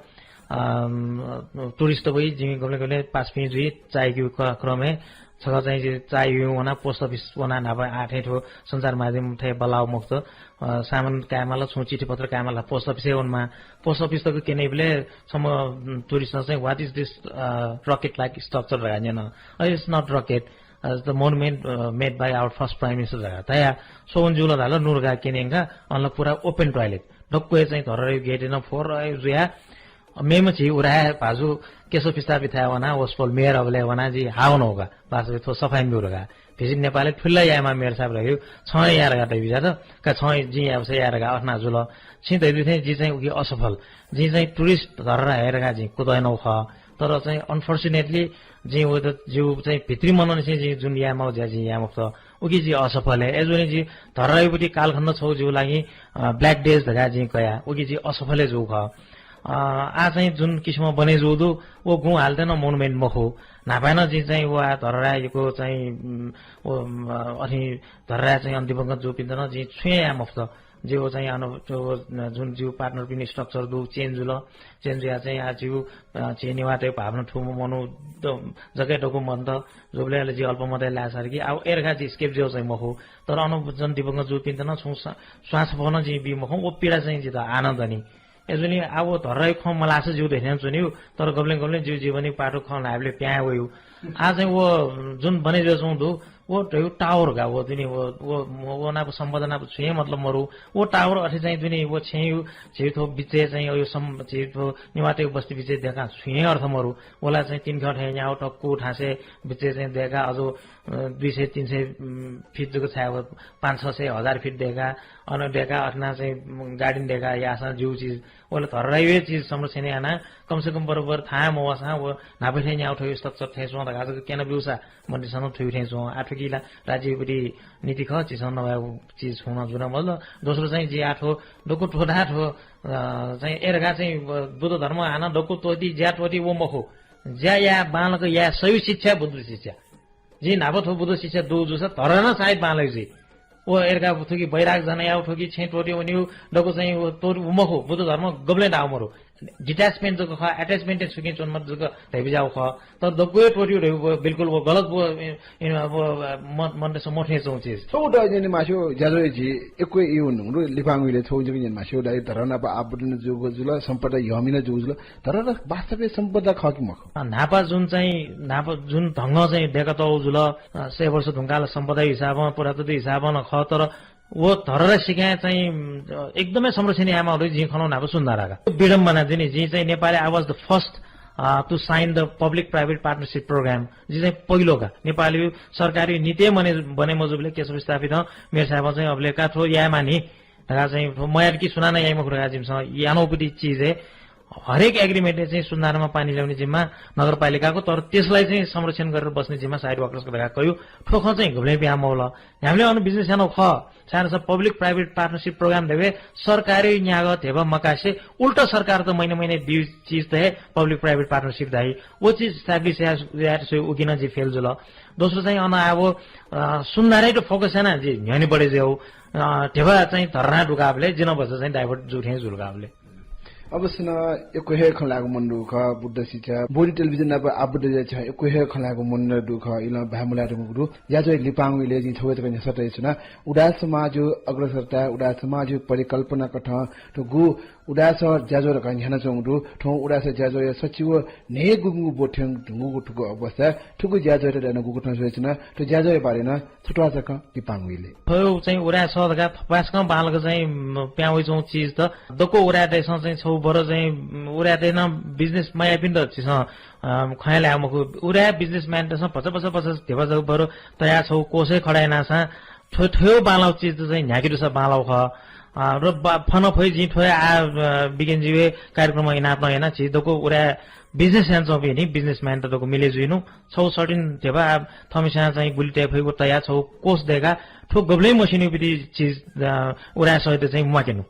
अम, tourist वइ, जिमि गबलें गबलें पासापिं जुइ, चाय गिउ क-, क्रमय् छकः चाहिँ जि चाय गिउ वना, post office वना न्हापा आः थें थ्व सञ्चार माध्यम थें बल्लाउ मखुत। अ, सामान कायेमाल, छुं चिठीपत्र कायेमाल, post office-य् वनेमाः। Post office तक क्यनेबलय् छम्ह, उम्, tourist-नं चाहिँ, "What is this, a, rocket-like structure?" धकाः न्यन। अ, "It's not rocket, a, the monument, a, made by our first Prime Minister" धकाः धया। स्ववन जुल धाल, नुगः क्यनेंका, अनला पुरा open toilet। दक्व हे चाहिँ धरहराया gate नं फोहोर जुया, मेम्ह झी उराय् भाजु केशव पिस्तापिथाय् वना, वसपोल मेयर अबलय् वना, जि हावनौका, वास्तवय् थ्व सफाय् म्यू धकाः। Visit Nepal-य् थुलि ला यायेमाः मेयर साहेब धयागु, छं हे याये धकाः धयाबिज्यात, का छं जिं यायेबलय् याये धकाः अथे नं जुल। छिं धयादु थें जि चाहिँ उकी असफल। जिं चाहिँ tourist धरहरा हये धकाः जिं कुतः यानागु खः। तर चाहिँ unfortunately जिं व त जिगु चाहिँ भित्री मनंनिसें जिं जुन यायेमाःगु ज्या जिं याये मफुत। उकी जि असफल हे। अय्जूगुलिं जि धरहरायापट्टि कालखण्ड छगू जिगु लागि, अ, black days धकाः जिं कया। उकी जि असफल हे जूगु खः। अ, आः चाहिँ जुन किसिमं बने जूगु दु, व गुं हालतय् नं monument मखु। न्हापाय् नं जिं चाहिँ व आः धरहराया यक्व चाहिँ, उम्, व, अ, अथि धरहराया चाहिँ अन दिवंगत जूपिन्त नं जिं छुं हे याये मफुत। जिगु चाहिँ अन, जुन जिगु partner-पिनि structure दु, change जुल। Change जुयाः चाहिँ आः जिगु, अ, झी नेवाःतय् भावना थुम्ह मनू द-, जक हे दक्व मन्त। जूबलय् अले जि अल्पमतय् लाये सार कि, आः अय् धकाः जि escape जुयागु चाहिँ मखु। तर अन जन दिवंगत जूपिन्त नं छुं स-, स्वां छपः नं जिं बी मखु, व पीडा चाहिँ जितः आः नं दनि। अय्जूगुलिं आः व धरहराया खँ मल्हाःसा ज्यू धइथें च्वनीगु, तर गबलें गबलें जिगु जीवनया पाटु खँ ल्हायेबलय् पिहां हे वइगु। आः चाहिँ व जुन बने जुयाच्वंगु दु, व धइगु tower का, व दुने व, व, व नाप सम्पदा नाप छुं हे मतलब मरु। व tower अथे चाहिँ दुने व छेँयु, झीथ्व बिचय् चाहिँ यो सम-, झीथ्व नेवाःतय् बस्ती बिचय् देकां छुं हे अर्थ मरु। व ला चाहिँ तीन खः थें न्याउ टक्कु थासय् बिचय् चाहिँ देका अझ, अ, दुई सय तीन सय, उम्, feet जक छाय् व पाँच छ सय हजार feet देका, अन देका अथेना चाहिँ, उम्, garden देका याःसां ज्यू चिज। व ला धरहराया चिज संरक्षण याना, कम से कम बरोबर थाहां मवःसां व न्हापा थें न्याउ थ्व structure थें च्वं धकाः जक क्यना ब्यूसा मन्त्रीसं नं थुइथें च्वं। आः थुकी ला राज्यपट्टि नीति खः, झीसं नवायेगु चिज छुं नं जुना मजुल। दोस्रो चाहिँ जि आः थ्व दक्व त्वःता थ्व, अ, चाहिँ अय् धकाः चाहिँ बुद्ध धर्म हानं दक्व त्वःति, ज्या त्वःति व मखु। ज्या याये बांलाक याये सयु शिक्षा बुद्ध शिक्षा। जिं न्हापा थ्व बुद्ध शिक्षा दु जूसा धरहरा नं सायद बांलाइ जुइ। व अय् धकाः थुकी बैराग जन याउ थुकी छेँ त्वःति वनेउ दक्व चाहिँ व त्वःति व मखु, बुद्ध धर्म गबलें धाउ मरु। Detachment जक खः, attachment हे छुकिं च्वने मत जक धयाबिज्याउ खः। तर दक्व हे त्वःतिउ धयाउ व बिल्कुल व गलत व, इ-, इ-, व, म-, मन्त्रीसं मथुने च्वंगु चिज। छगू द न्यने मास्यु, ज्याझ्वः हे झी यक्व हे इउ न्हुंगु लिपांगु इलय् छगू जक न्यने मास्यु, दाइ धरहरा नाप आबद्ध नं जूगु जुल, सम्पदा ह्यःमि नं जूगु जुल, धरहरा वास्तवय् सम्पदा खः कि मखु? अ, न्हापा जुन चाहिँ, न्हापा जुन ढंगं चाहिँ देका तःगु जुल, अ, सय वर्ष धुंकाः ला सम्पदा हिसाबं, पुरातत्व हिसाबं नं खः, तर व धरहरा सिकाय् चाहिँ, अ, एकदमै संरक्षण यायेमाःगु दु, जिं खनाउ न्हापा सुन्धा धकाः। विडम्बना जुनि, जिं चाहिँ Nepali, I was the first, a, to sign the public private partnership program। जिं चाहिँ पहिलो का। नेपाली सरकारी नीति बने, बने मजुबलय् केशव स्थापितं मेयर साहेबं चाहिँ अबलय् का थ्व यायेमानि धकाः चाहिँ मयात कि सुनानं याइ मखु धकाः जिमिसं यानाउपट्टि चिज हे हरेक agreement-य् चाहिँ सुन्धारमा पानी ल्याउने जिम्मा नगरपालिकाको, तर त्यसलाई चाहिँ संरक्षण गरेर बस्ने जिम्मा site workers-को धकाः कयु। थ्व खँ चाहिँ गुबलें पिहां मौल। ह्यामले अन business यानो ख। सानो सा public private partnership program देवे सरकारी न्याग धेबा मकासे उल्टा सरकार त महिने महिने दिउ चिज त हे public private partnership धाइ। वो चिज establish या, या सो उकिन जि fail जुल। दोस्रो चाहिँ अन आबो, अ, सुन्धारै त focus याना जि न्ह्यने बढे जेउ। अ, धेबा चाहिँ धरना दुकाबले, जिन बस चाहिँ divert जुठें जुलकाबले। अवश्य न, यक्व हे खँ ल्हायेगु मन दु खः, बुद्ध शिक्षा, बोधि टेलिभिजन नाप आबुद्ध ज्या छ, यक्व हे खँ ल्हायेगु मन दु खः, इलं भाय् मुलायेगु दु। ज्याझ्वः लिपांगु इले जिं छवेत कन्या सतै छुना। उदास समाजु अग्रसरता, उदास समाजु परिकल्पना कथं, थुगु उदास ज्याझ्वः धकाः न्ह्यानाच्वंगु दु। थौं उदास ज्याझ्वःया सचिव न्हय् गुगुगु बोथ्यं धुंगुगु थुगु अवस्था, थुगु ज्याझ्वःयात दयेनं गुगु थौं स्वयाच्वना। थ्व ज्याझ्वःया बारे नं छत्वाःचा खँ लिपांगु इले। थ्व चाहिँ उराय् सः धकाः थपाय्सकं बांलाक चाहिँ, म, पिहां वइच्वंगु चिज त। दक्व उराय्‌तय्सं चाहिँ छौ बरु चाहिँ, म, उराय्‌तय् नं business मयाःपिन्त झीसं, अ, खँ ल्हाये मखु। उराय् businessman-तय्सं भचा भचा भचा धेबा जक बरु तयाः छौ कोषय् खडा यानासां थ्व, थ्व बांलाउ चिज त चाहिँ न्ह्याके दुसा बांलाउ खः। अ, र बा-, फन फै जिं थ्व आ, अ, बिगेन ज्युया कार्यक्रम इनाप नं याना झी दक्व उराय् business यानाच्वंपिं नि businessman-त दक्व मिले जुइनु। छौ certain धेबा आ थमिसं चाहिँ गुलि तये फइगु तयाः छौ कोष दय्‌काः थ्व गबलें मस्यूनिपिं चिज, अ, उराय् सहित चाहिँ म्वाकेनु।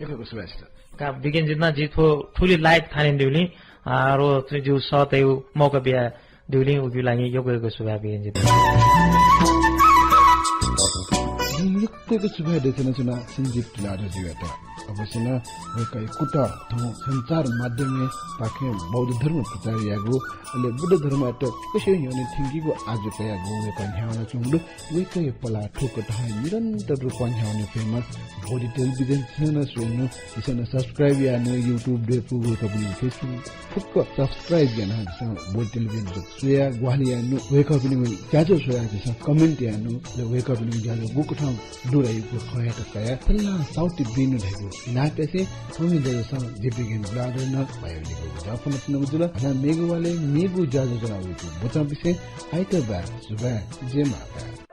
यक्व यक्व सुभाय् छ। का बिगेन ज्यू नं जि थ्व थुलि live थाने दिउलिं, अ, र थ्व ज्यू सः तयु मौका बिया दिउलिं उकिया लागि यक्व यक्व सुभाय् बिगेन ज्यू। जिं यक्व यक्व सुभाय् देछानाच्वना सञ्जीव तुलाधर ज्यूयात। अवश्य नं वय्‌कःया कुतः थौं सञ्चार माध्यमय् पाखें बौद्ध धर्म प्रचार यायेगु, अले बुद्ध धर्मयात फुक्कसिया न्ह्यःने थ्यंकीगु आजु कयागु वय्‌कः न्ह्यानाच्वंगु दु। वय्‌कःया पलाः थुकथं निरन्तर रूपं न्ह्यावने फयेमा बोधि टेलिभिजन channel स्वयानु, झीसं नं subscribe यानु, YouTube-य् फु वय्‌कःपिनिगु Facebook फुक्क subscribe यानाः झीसं बोधि टेलिभिजन स्वयाः ग्वाहालि यानु। वय्‌कःपिनिगु ज्याझ्वः स्वयाः झीसं comment यानु। अले वय्‌कःपिनिगु ज्याझ्वः गुकथं दु धइगु खँयात कयाः सल्लाह साउति बिनु धइगु इनाप यासें थौंया ज्याझ्वलय् जि बिगेन ब्लाडर नं भाय्‌यागु ज्याझ्वः फ्वनाच्वनागु जुल। हानं मेगु वालय् मेगु ज्याझ्वः ज्वना वइगु ब्वचां बिसें आइतबाः सुभाय्, जय माता।